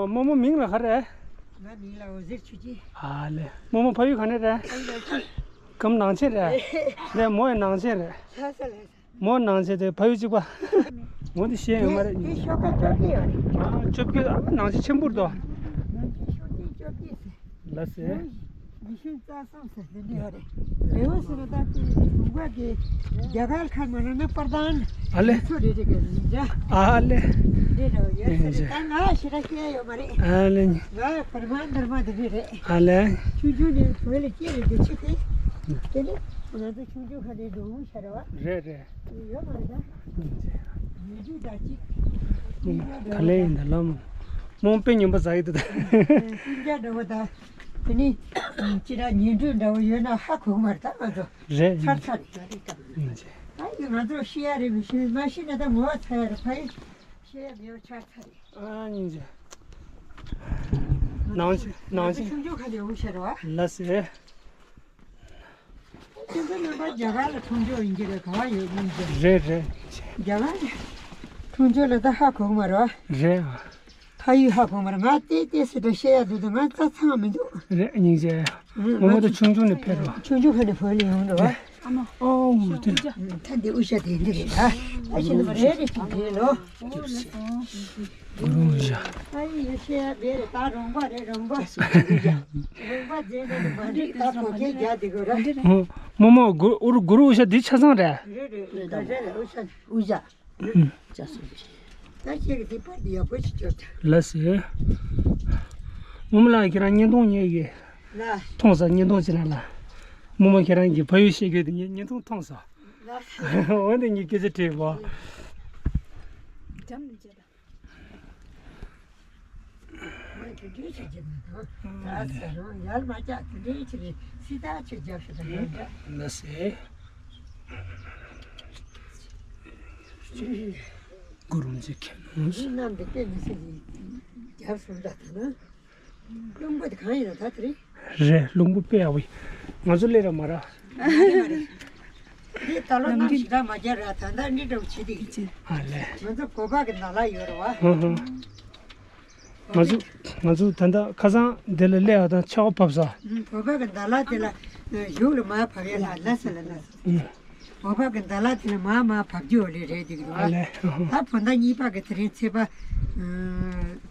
རྨོ་མོ་མིང་ལ་ག་རེ། ང་མིང་ལ་འོད་ཟེར་ཆོས་སྐྱིད། ཨ་ལེ། རྨོ་མོ་ཕ་ཡུལ་ག་ནས་རེད། ཕ་ཡུལ་ནང་ཆེན། གམ་ནང་ཆེན་རེད། ལེ་མོ་ཡང་ནང་ཆེན་རེད། ལྷ་ས་ལྷ་ས། མོ་ནང་ཆེན་དེ་ཕ་ཡུལ་གཅིག་པ། ངོ་དེ་ཤེས་ཡོད་མ་རེད། དེ་ཤོག་ཁ་བཅོ་བརྒྱད་ཡོད་རེད། ཨ་བཅོ་བརྒྱད། ཨ་ནང་ཆེན་ཆེན་པོར་དོ། ནང་ཆེན་ཤོག་ཁ་བཅོ་བརྒྱད་ཟེར། ལ་ཟེར། ཉི་ཤུ་རྩ་གསུམ་ཟེར་དེ་འདྲ་ཡོད་རེད། རེ་བ་ཟེར་ན་ད་དེ་ལུང་པ་གི་རྒྱ་གར་ཁ་མ་ན་ན་པར་དང་། ཨ་ལེ། ཚོ་རེ་རེ་གི་འདྲ། ཨ་ལེ། འདི་འདྲ་ཡོད་ཟེར་རེད། ད་ང་ཞེ་དྲག་སྐད་ཡོད་མ་རེད། ཨ་ལེ། ང་བར་མ་འདིར་མ་དེ་འདྲ་རེད། ཨ་ལེ། ཆུང་ཆུང་ནས་བོད་ལ་སྐྱེས་རེད་དེ་ཆི་དེ། དེ་ནི་ང་ཚོ་ཆུང་ཆུང་ཁ་ནས་འགྲོ་འོང་ཤར་བ། རེད་རེད། ཡོད་མ་རེད་ད། ཉི་ཤུ་ཟླ་གཅིག་ག་ལེ་ཡིན་ད་ལམ། རྨོ་དཔེ་ཉན་པ་ཟ་ཡི་འདུག་ད། སྤུན་ཀྱག་འདྲ་བོ་ད། དེ་ནི་ཅི་ར་ཉིན་དྲོད་འདྲ་བོ་ཡོད་ན་ཧ་གོ་གི་མ་རེད་ད་ང་ཚོ། རེད། ཚར་ཚར་རེད། ད་ཡི་ང་ཚོ་ཤི་ཡ་རེད་མི་ཤི་མ་ཤི་ན་ད་ངོ་བ་ཚ་ཡ་རེད་ཕ་ཡི་ཤི་ཡ་མེད་པ་ཆར་ཚར་རེད། ཨ་སྙིང་རྗེ། ནང་ཆེན་ནང་ཆེན། ཆུང་ཆུང་ཁ་ནས་འུ་ཤ་རེད་བ། ལ་སེ། ཁྱེད་ཚོ་རྣམ་པ་རྒྱ་གར་ལ་མཐོང་ཆོག་ཡིན་གྱི་རེད་ག་བ་ཡོད་མིན་གྱི། རེད་རེད། རྒྱ་གར་ལ་མཐོང་ཆོག་ལ་ད་ཧ་གོ་གི་མ་རེད་བ། རེད་བ། ཕ་ཡུལ་ཧ་གོ་མ་རེད། ང་ཏེ་ཏེ་སི་ཏྲ་བཤད་ཡ་འདུག་ད་ང་རྩ་ཚང་མི་འདུག་རེད་སྙིང་རྗེ། ང་ང་མོ་ད་ཆུང་ཆུང་ནས་ཕེབས་རོགས། ཆུང་ཆུང་ཁ་ནས་བོད་ལ་ཡོང་རོགས། ཨོ་དེ། ད་འདི་དབུ་ཞྭ་དེ་འདི་རེད་ད། ཨ་ཤི་ནི་མ་རེད་རེད་ཅིག་རེད་ལོ། གུ་རུ་བཞག་ཨ་ཡི་ཡོད་ཤེས་ཡ་བེ་རེད་ད་རོང་པ་རེད་རོང་པ། རོང་པ་རྫས་རེད་མ་རེད་ད་གོ་སྐལ་རྒྱག་དེ་གོ་ར། རྨོ་མོ་གུ་རུ་གུ་རུ་དབུ་ཞྭ་འདི་ཆ་ཚང་རེད། རེད་རེད་རེད་རེད་དབུ་ཞྭ། དབུ་ཞྭ། ཅག་སོང་ཅི། ད་ཁྱེད་ཀྱི་དེ་པར་དེ་ཡག་པོ་ཞིག་བཅོས་ད། ལགས་སེ། རྨོ་མོ་ལགས་ཁྱེད་རང་བརྙན་ཐུང་ཉན་གི། ལགས། མཐོང་ས་བརྙན་ཐུང་ཅིག་ལ་ལ། རྨོ་མོ་ཁྱེད་རང་གི་ཕ་ཡུལ་བཤད་རྒྱུ་དེ་ངས་བརྙན་ཐུང་མཐོང་ས། ལགས་སེ། འོན་ཏེ་ངས་སྐད་ཆ་དྲིས་པ། འཇམ་མི་བྱེད་ད། ང་དེ་འདྲའི་ཆ་རྒྱུ་མི་འདུག་ད་ཟེར་རུང་ཡར་མ་བཀྱག་དེ་འདྲའི་ཆ་རེད་སི་ད་ཆ་རྒྱབ་ཤི་ད་ཡོད་ད། ལགས་སེ། གུ་རུ་མཇལ་ཁན་ནོ། མི་རྣམས་འདི་སྐད་མི་སྲིད་ཀྱི་རྒྱབ་སོང་ད་ད་ན། རླུང་པོ་དེ་གང་ཡིན་ན་ད་དེ་རེད། རེད་རླུང་པོ་དཔེ་ཡག་པོ་ཡིན། ང་ཚོ་སླེབས་ར་མ་ར། འདི་ད་ལོ་གནམ་ཞེ་དྲག་མ་རྒྱག་ར་ད་ལྟ་འདི་འདྲ་བོ་བྱེད་དེ་ཡིན། ཨ་ལས། ང་ཚོ་བོད་པ་གི་ནང་ལ་ཡོད་ར་བ། ཧུ་ཧུ། ང་ཚོ་ང་ཚོ་ད་ལྟ་ཁ་སང་འདི་ལ་སླེབས་ཡག་དང་ཆར་པ་བབས་ས། ཨུམ། བོད་པ་གི་ཟླ་ལག་དེ་ལ་གཞུག་ལ་མར་བབས་ཡ་ལ་ལ་ས་ལ་ལ་ས། ཨུམ། བོད་པ་གི་ཟླ་ལག་དེ་ལ་མར་མར་བབས་རྒྱུ་ལས་རེད་འདུག་གི་འདུག་ཨ་ལས། ད་བོད་ཟླ་གཉིས་པ་གི་དེ་རིང་ཚེས་པ་ཨུམ།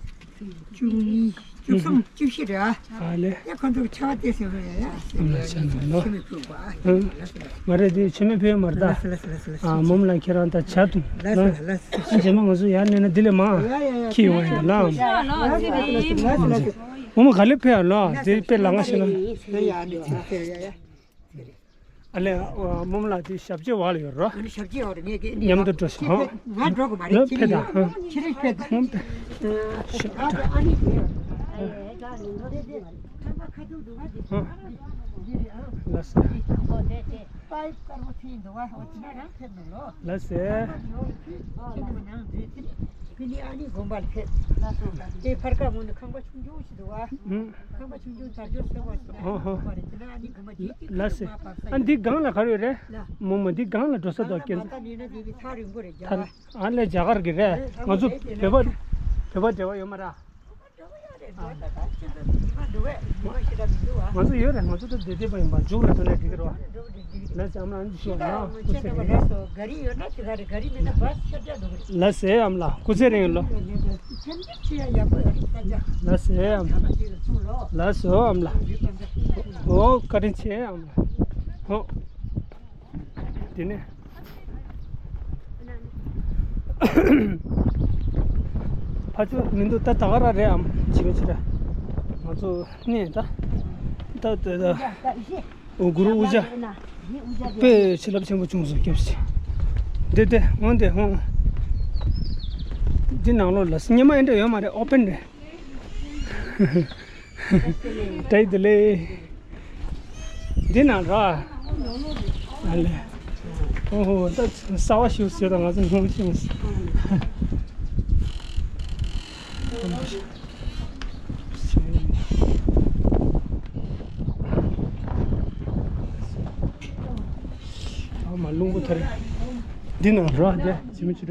བཅུ་གཉིས། བཅུ་གསུམ། བཅུ་བཞི་རེད་ཨ། ཨ་ལས། ཡ་ཁོ་ཚོ་ཆར་པ་དེ་སེ་ཡ་ཡ་སེ་ཡ་ཡ་ཆར་མེད་ལོ། ཆུ་མེད་ཕུག་པ། ཨུམ། མ་རེད་དེ་ཆུ་མེད་ཕུག་མ་རེད་ད། ལ་ས་ལ་ས་ལ་ས་ལ་ས། ཨ་མོམ་ལ་ཁྱེད་རང་ད་ཇ་འཐུང་། ལ་ས་ལ་ས་ལ་ས། ཨ་རྗེས་མ་ང་ཚོ་ཡར་སླེབས་ན་འདི་ལས་མང་ཁྱི་ཡོང་ཡིན་ལ། མོམ་ག་ལེ་ཕེ་ཡ་ལོ་དེ་དཔེ་ལ་ང་ཤེས་ན། ཨ་ལས། མོམ་ལ་དེ་ཞབས་ཕྱི་བ་ལ་ཡོད་རོ། ཨ་ནི་ཞབས་ཕྱི་བ་རེད་ངས་ཀྱི་མཉམ་དུ་འགྲོ་ཤག་ང་འགྲོ་གི་མ་རེད། ཁྱེད་རང་ཕེ་ད། ཁྱེད་རང་ཕེ་ད། མོམ་ད། ཞབས་ཕྱི། ཨ་ནི་དེ་ཁང་པ་ཁ་ཐུག་འདུག་བ་དེ། ལ་ས། པའི་དཀར་པོ་ཐིག་འདུག་བ། འོ་དེ་ན་རང་ཕེབས་ནོ་ལོ། ལ་སེ། ཁྱེད་ནི་མ་ནང་འཛུལ་ཚེ་ནི་ཕི་ནི་ཨ་ནི་དགོན་པ་ལ་ཕེབས། དེ་ཕར་ཀ་མོ་ནི་ཁང་པ་ཆུང་ཆུང་ཞིག་འདུག་བ། ཁང་པ་ཆུང་ཆུང་དར་ལྕོག་སེར་པོ་ཞིག་ན་ཨ་ནི་དགོན་པ་རེད། དེ་ན་ཨ་ནི་དགོན་པ་དེ་གཅིག་ལ་སེ། ཨ་འདི་སྒང་ལ་ག་རེ་ཡོད་རེད། མོ་མོ་འདི་སྒང་ལ་འགྲོ་ས་འདུག་ཀན། ཨ་ལས་རྒྱ་གར་གི་རེད། ང་ཚོ་བོད་པ་བོད་པ་འབྲེལ་བ་ཡོད་མ་རེད། ང་ཚོ་ཡོད་རེད། ང་ཚོ་ད་བདེ་བདེ་པ་ཡིན་པ། མཇུག་ལ་ཐོན་ནས་འགྲིག་གི་རེད་བ། ལགས་སེ། ཨ་མ་ལགས་འདི་ཞུ་བ་ན་སྐུ་ཚེ་རིང་། ལགས་སེ། ཨ་མ་ལགས་སྐུ་ཚེ་རིང་ལོ། ལགས་སེ། ཨ་མ་ལགས། ལགས་སོ་ཨ་མ་ལགས། ཨོ་བཀའ་དྲིན་ཆེ་ཨ་མ་ལགས། ཨོ། དེ་ནས། ཕ་ཆོས་མི་འདུག་ད་ད་ག་རང་རེད་ཨམ། ཇི་མི་ཆི་ར། ང་ཚོ་ནས་ད། ད་ད་ད། ཨོ་གུ་རུ་ཨུ་ཇ། དཔེ་བྱིན་རླབས་ཆེན་པོ་བྱུང་སོང་སྐྱབས་སེ། འདི་འདི་འོང་འདི་འོང་། འདི་ནང་ལོགས་ལ་སྙེ་མ་ཨེ་འདྲ་ཡོད་མ་རེད། ཨོ་པན་རེད། བཀྲ་ཤིས་བདེ་ལེགས། འདི་ན་ར། ཨ་ལེ། ཨོ་ཧོ། ད་གསར་བ་ཞིག་ཟེར་ད་ང་ཚོ་སྔོན་ཞིག་ཨ་མ་རླུང་བུ་ཐར། འདི་ན་ར་དེ་ཇི་མི་ཆུ་ར།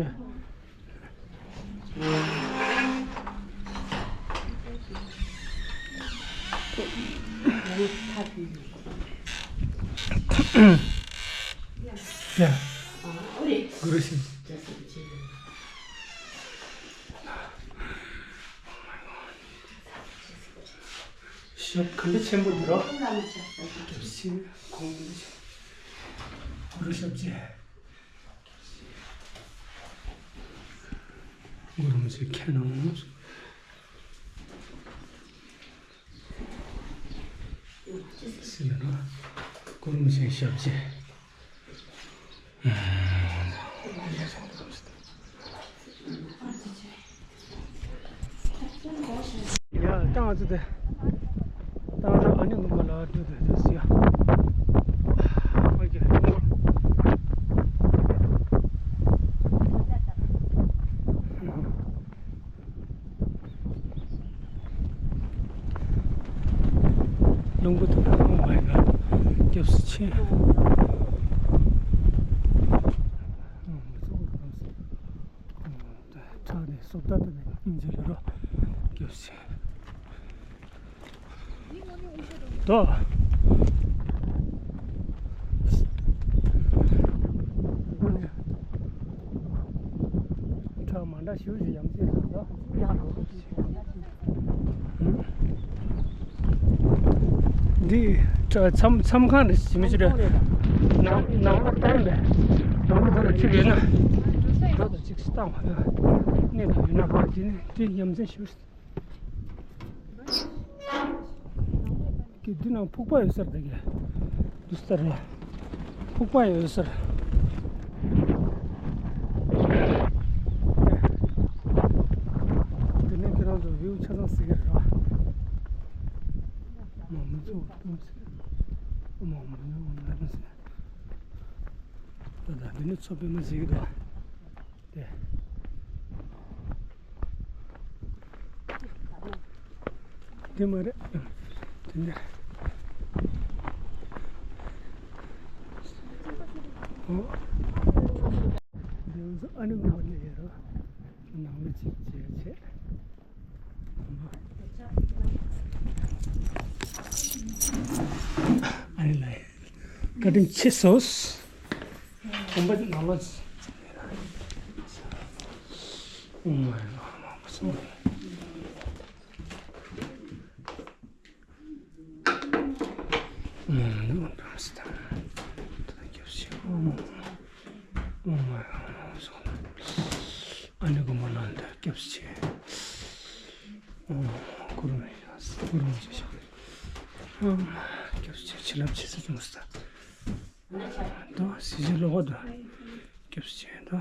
ཡ། གུ་རུ་ཞིག་ཞབས་ག་འདྲ་ཆེན་པོ་འདི་རོ། སྐྱབས་སེ་ཁོང་གུ་རུ་ཞབས་རྗེས། ངོ་མ་ཚོས་ཁྱེད་རང་སྲིད་ལ་ན་སྐུ་རིམ་ཞིག་ཞབས་ཕྱི། ཡ་ད་ང་ཚོ་དེ། ད་ང་ཚོ་ཨ་ནི་ངོ་མ་ལ་འགྲོ་དེ་དེ་སི་ཡ། ཨོ་ཀེ། རླུང་བུ་དང་ཨོ་མའི་གྷོཌ། སྐྱབས་སུ་མཆི། ཁྲག་ནས་སོ་ད་ད་ནས་སྙིང་རྗེ་ལ་རོ། སྐྱབས་སུ་མཆི། དོ། ཁྲག་མ་འདྲ་ཞུ་ཞུ་ཡམ་ཅིག་དོ། འདི་མཚམས་མཚམས་ཁང་རེད། ཞི་མི་ཅི་རེད། ནང་ནང་ལ་བཏང་རེད། ནང་ལ་ད་ལ་ཅིག་ཡོད་ན། འགྲོ་དང་ཅིག་བཏང་བ་ཡོད། གནས་ལ་ཡོད་ན་བ་འདི་ནི་འདི་ཡམ་ཅིག་ཞུ། ཀི་འདི་ནང་ཕུག་པ་ཡོད་ས་རེད་ཀི། འདི་ས་རེད། ཕུག་པ་ཡོད་ས་རེད། འདི་ནས་ཁྱེད་རང་ཚོ་བིའུ་ཆ་ཚང་གཟིགས་ཀྱི་རེད་བ། མ་མི་ཚོ་ཏུང་ཟེར། མ་མི་ཚོ་ཏུང་ཟེར། ད་ད་འདི་ནས་མཚོ་པད་མ་གཟིགས་ཀྱི་འདུག་བ། དེ། དེ་མ་རེད། དེ་འདྲ། འོ། འདི་ཚོ་ཨ་ནི་ངོ་མ་ནས་ཡོད་རེད། ནང་ལ་ཅིག་བྱས་བྱས། བཀའ་དྲིན་ཆེ་ཞུ། གོམ་པ་ནང་ལ། ཨོ་མའི་གོཌ། ཨོ་མའི་གོཌ། ཨ་ནི་གོམ་པ་ནང་ལ་སྐྱབས་ཆེ། ཨོ་མའི་གོཌ། ཨོ་མའི་གོཌ། སྐྱབས་ཆེ། བྱིན་རླབས་ཆེ་ས་བྱུང་སོང་། དོ་སི་ཇི་ལོག་དོ། སྐྱབས་ཆེ་དོ།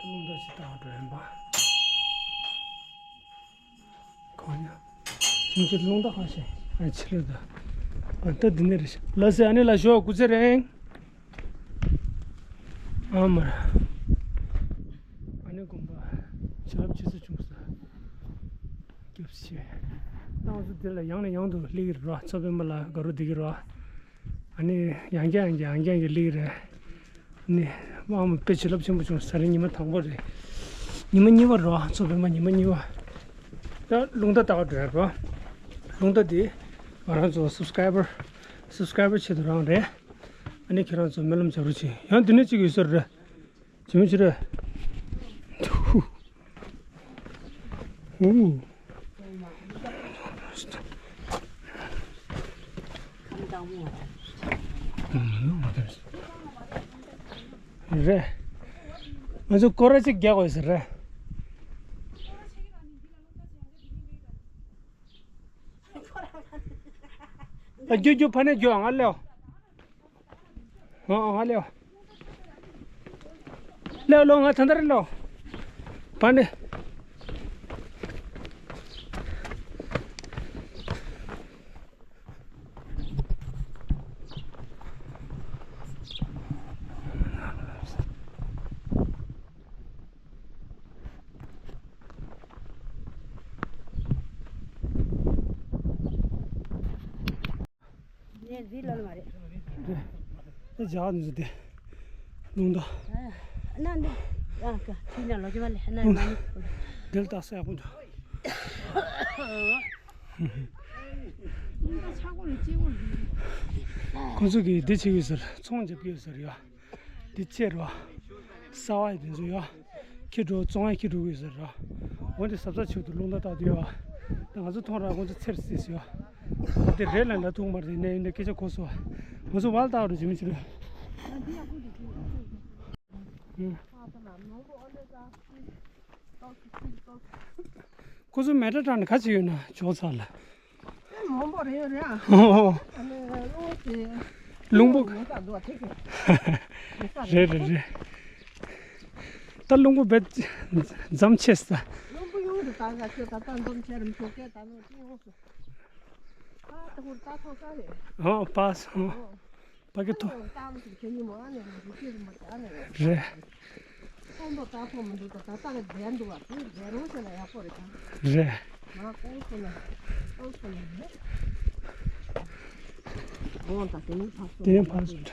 རླུང་རྟ་ཞིག་བཏང་འགྲོ་ཡིན་པ། གང་ཡ། ཁྱིམ་གྱི་རླུང་རྟ་གང་ཞིག་ཨ་ཕྱི་ལ་ད། ཨ་ད་འདི་ནས་རེད། ལ་སི་ཨ་ནི་ལ་ཞོག་སྐུ་ཚེ་རིང་། ཨ་མ་ར། ཨ་ནི་དགོན་པ། བྱིན་རླབས་ཆེ་ས་བྱུང་ས། སྐྱབས་ཆེ། ཏང་སུ་དེ་ལ་ཡང་ནས་ཡང་དུ་སླེབས་ཀྱི་རེད་བ། མཚོ་པདྨ་ལ་དགའ་རོགས་བསྡད་ཀྱི་རེད་བ། ཨ་ནི་ཡང་བསྐྱར་ཡང་བསྐྱར་ཡང་བསྐྱར་གྱི་ལིག་རེད། ནི་དབང་མོ་དཔེ་བྱིན་རླབས་ཆེན་པོ་བྱུང་། ས་རིང་ཉི་མ་དང་པོ་རེད། ཉི་མ་གཉིས་པ་རོ། མཚོ་བོད་མ་ཉི་མ་གཉིས་པ། ད་རླུང་རྟ་ལྟ་ག་འགྲོ་ཡ་རོ། རླུང་རྟ་འདི་ང་རང་ཚོ་སབ་སི་ཀ་རའི་བར། སབ་སི་ཀ་རའི་བར་ཆེད་དུ་རང་རེད། ཨ་ནི་ཁྱེད་རང་ཚོ་སྨོན་ལམ་རྒྱག་རོགས་བྱེད། ཡང་འདི་ནས་གཅིག་ཡོད་ས་རེད། ཇི་མི་ཇི་རེད། ཧུ། རེད། ང་ཚོ་སྐོར་ར་གཅིག་རྒྱག་དགོས་ཟེར་རེད། ཨ་རྒྱུ་རྒྱུ་ཕ་ནས་རྒྱུ་ང་ལེའོ། ཨོ་ཨོ་ང་ལེའོ། ལེའོ་ལོ། ང་ད་ལྟ་རེད་ལོ། ཕ་ནས། ངས་འདི་ལོན་མ་རེད། རེད། ཨེ་ཇག་འདི་ཚོ་དེ། རླུང་རྟ། ཨ་ན་འདི། ཨ་ཀ་ཁྱི་ན་ལོ་ཅི་མ་ལེ་ན་མ་ནི། འདིར་བཏགས་ས་ཡག་པོ་འདུག་རླུང་རྟ་ཆག་སྒོ་རེད་སྐྱེ་སྒོ་རེད། ཁོ་ཚོ་གིས་འདི་བྱེད་ཀྱི་ཡོད་ཟེར། ཚོང་རྒྱབ་ཀྱི་ཡོད་ཟེར་ཡ། འདི་ཕྱེ་རོ། གསར་བ་ཡི་དེ་ཚོ་ཡོ། ཁྱི་འགྲོ་བཙོང་ཡ་ཁྱི་འགྲོ་གི་ཟེར་རོ། འོ་འདི་ཟབ་ཟབ་ཆེད་དུ་རླུང་རྟ་བཏགས་དུས་ཡོ། ད་ང་ཚོ་མཐོང་ར་ཁོ་ཚོ་ཚེར་སིས་ཡོ། འདི་རེད་ལ་ལ་ཐུག་མ་རེད་ནས་འདི་སྐད་ཆ་གོ་སོ། ང་ཚོ་བལ་བཏགས་རོ་ཇི་མི་ཆུ་རེད། ཁོ་ཚོ་མེ་ཏྲ་དྲངས་ནས་ག་ཅི་ཡོད་ན་ཇོག་ཚར་ལ། དཔེ་མང་པོ་རེད་རེད་ཨ། ཨོ། ཨ་ནི་རླུང་དེ། རླུང་བུ། ཡོད་ས་འདུག་དེ་གི། རེད་རེད་རེད། ད་རླུང་བུ་བེད་འཛམ་ཆེ་ས། རླུང་བུ་ཡོང་དུ་ད་ག་ཁྱོད་ད་ལྟ་འཛམ་ཆེ་རིམ་ཐོག་སྐད་ད་ནོ་ཅི་ཡོང་སོ། ཨ་ད་ཧུར་ད་ཐོག་ས་རེད། ཨོ་པ་སོ། ཨོ། ཕ་གི་ཐོ། རེད། རེད། དེ་ནས་ཕར་ཚུར།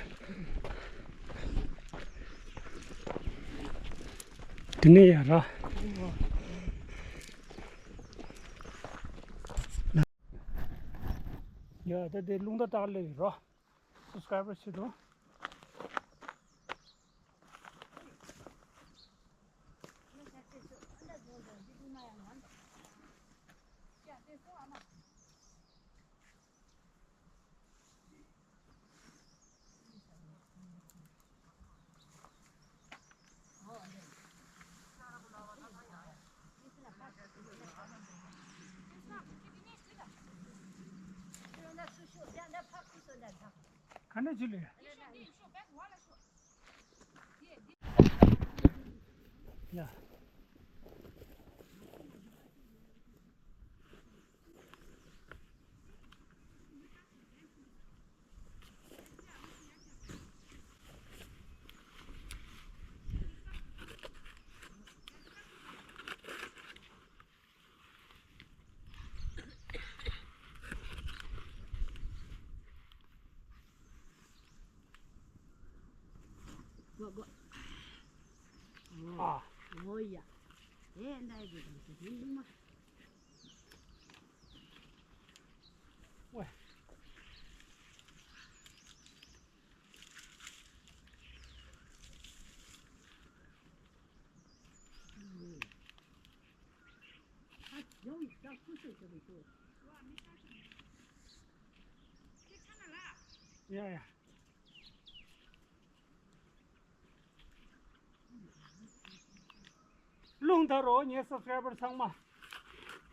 དེ་ནས་ཡར་ར། ཡ་ད་དེ་རླུང་རྟ་བཏགས་སླེབས་ཡོད་རོ། སབ་སི་ཀ་རའི་བར་ཆེད་དུ། ག་འདྲ་བྱེད་ལེ། ཡ། ཨ། འོ་ཡ། དེ་འདྲ་ཡི་གི་དང་དེ་རིང་སློང་མ། ཝེ། ཡ་ཡ། རླུང་དར་རོ། ངའི་སབ་སི་ཀ་རའི་བར་ཚང་མ།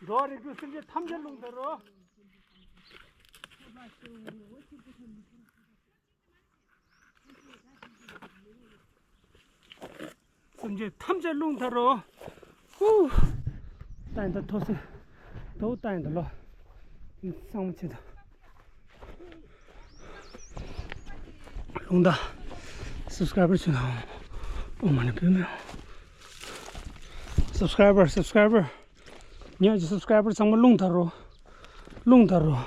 འགྲོ་བ་རིགས་དྲུག་སེམས་ཅན་ཐམས་ཅད་རླུང་དར་རོ། སེམས་ཅན་ཐམས་ཅད་རླུང་དར་རོ། ཧུ། ལྟ་ཡིན་ད་མཐོ་ས། དོ་ལྟ་ཡིན་ད་ལོ། གསང་བ་ཆེ་ད། རླུང་དར། སབ་སི་ཀ་རའི་བར་བྱོས་དང་། ཨོ་མ་ནི་བུད་མེད། སབ་སི་ཀ་རའི་བར། སབ་སི་ཀ་རའི་བར། ངའི་སབ་སི་ཀ་རའི་བར་ཚང་མ་རླུང་དར་རོ། རླུང་དར་རོ།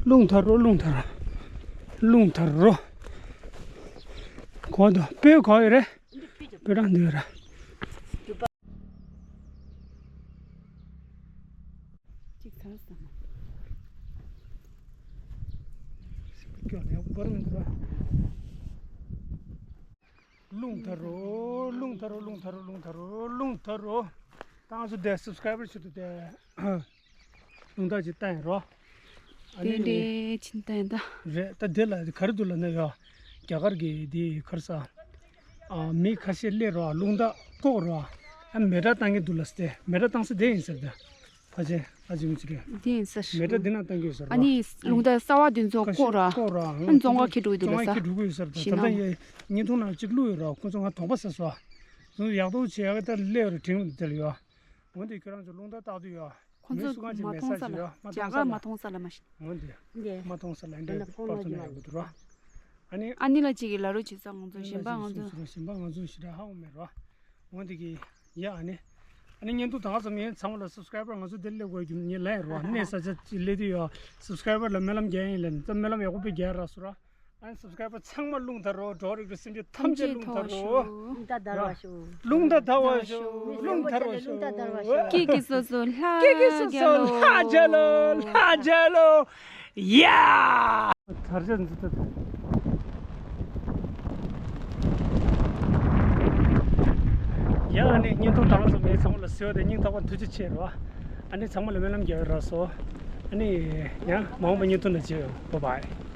རླུང་དར་རོ། རླུང་དར་རོ། རླུང་དར་རོ། གོ་དོ་སྤོས་གོ་ཡོད་རེད། སྤོས་རང་འདི་ཡོད་ར། གཅིག་ཚར་སོང་། སྐྱོ་ནས་འབར་མི་འདུག་རླུང་དར་རོ། རླུང་དར་རོ། རླུང་དར་རོ། རླུང་དར་རོ། རླུང་དར་རོ། ཏང་སུ་དེ་སབ་སི་ཀ་རའི་བར་ཆེད་དུ་དེ། རླུང་དར་ཅིག་བཏང་ཡིན་རོ། ཨ་ནི་དེ་འདྲའི་ཕྱིན་བཏང་ཡིན་ད། རེད། ད་དེ་ལ་ག་རེ་འདུག་ལབ་ན་ཡ། རྒྱ་གར་གྱི་དེ་ག་རེ་ཟ། ཨ། མི་ཁ་ཤས་སླེབས་རོ། རླུང་དར་བཀོག་རོ། ཨ། མེ་སྲེག་བཏང་གི་འདུག་ལབ་སྟེ། མེ་སྲེག་བཏང་ས་དེ་ཡིན་ཟེར་ད། ཕལ་ཆེར་ཨ་ཅེ་མི་ཚེ་རེད། དེ་ཡིན་ཟེར། མེ་སྲེག་འདི་ན་བཏང་གི་ཡོད་ཟེར་རོ། ཨ་ནི་རླུང་དར་གསར་པ་འདི་ཚོ་བཀོག་རོ། བཀོག་རོ། ཨ། རྫོང་ཁ་ཁེ་འགྲོ་གི་འདུག་ལབ་ས། རྫོང་ཁ་ཁེ་འགྲོ་གི་ཡོད་ཟེར་ད། ད་ལྟ་ཡ་བརྙན་ཐུང་ནང་གཅིག་བླུགས་ཡོད་རོ། ཁོ་ཚོ་ང་གདོང་པ་ཟེར་སོང་། ཡག་པོ་བྱས་ཡག་ད་སླེབས་རོ། དྲིན་དེ་ལ་ཡོད། འོན་ཏེ་ཁྱོད་རང་ཚོ་རླུང་རྟ་བཏགས་དུས་ཡོད། ཁོ་མི་ཚོ་སུ་གང་ཅིག་མ་མེད་མཐོང་ས་ས་ལ་ཅིག་ཡོད། མ་མཐོང་ས་ལ། རྒྱ་གར་མ་མཐོང་ས་ལ་མ་ཤི། འོན་ཏེ་འདི་མ་མཐོང་ས་ལ་འདྲ་པར་ཐོན་ན་ཡག་པོ་འདུག་རོ། ཨ་ནི། ཨ་ནི་ལ་ཅིག་གིས་ལ་རོ་བྱེད་ས། ང་ཚོ་གཞན་པ་ང་ཚོ། གཞན་པ་ང་ཚོ་ཞེ་དྲག་ཧ་གོ་མེད་རོ། འོན་ཏེ་གི་ཡ་ཨ་ནི། ཨ་ནི་བརྙན་ཐུང་ད་ག་ཙམ་ཡིན། ཚང་མ་ལ་སབ་སི་ཀ་རའི་བར་ང་ཚོ་འདིར་སླེབས་དགོས་རྒྱུ་ངས་ལན་རོ། གནས་ས་ཆ་ཅིག་སླེབས་དུས་ཡོད། སབ་སི་ཀ་རའི་བར་ལ་སྨོན་ལམ་རྒྱག་ཡིན་ལན། ད་སྨོན་ལམ་ཡག་པོ་དཔེ་རྒྱག་རག་སོང་རོ། ཨ་ནི་སབ་སི་ཀ་རའི་བར་ཚང་མ་རླུང་དར་རོ། འགྲོ་བ་རིགས་དྲུག་སེམས་ཅན་ཐམས་ཅད་རླུང་དར་རོ། རླུང་རྟ་དར་བར་ཤོག། རླུང་རྟ་དར་བར་ཤོག། རླུང་དར་བར་ཤོག། རླུང་དར་བར་ཤོག། སྐྱིད་ཀྱི་སོ་སོ་ལྷ་སྐྱིད་ཀྱི་སོ་སོ་རྒྱལ་ལོ། ལྷ་རྒྱལ་ལོ། ལྷ་རྒྱལ་ལོ། ཡ། དར་ཆ་འཛུགས་ཐུབ། ཡ། ཨ་ནི་བརྙན་ཐུང་དང་ཚོ་མི་ཚང་མ་ལ་གཟིགས་པ་དེ་སྙིང་ཐག་པ་ཐུགས་རྗེ་ཆེ་རོ། ཨ་ནི་ཚང་མ་ལ་སྨོན་ལམ་རྒྱག་རོགས་སོ། ཨ་ནི་ཡང་མ་འོངས་པ་བརྙན་ཐུང་ནང་མཇལ་ཡོང་། བྷའི་བྷའི།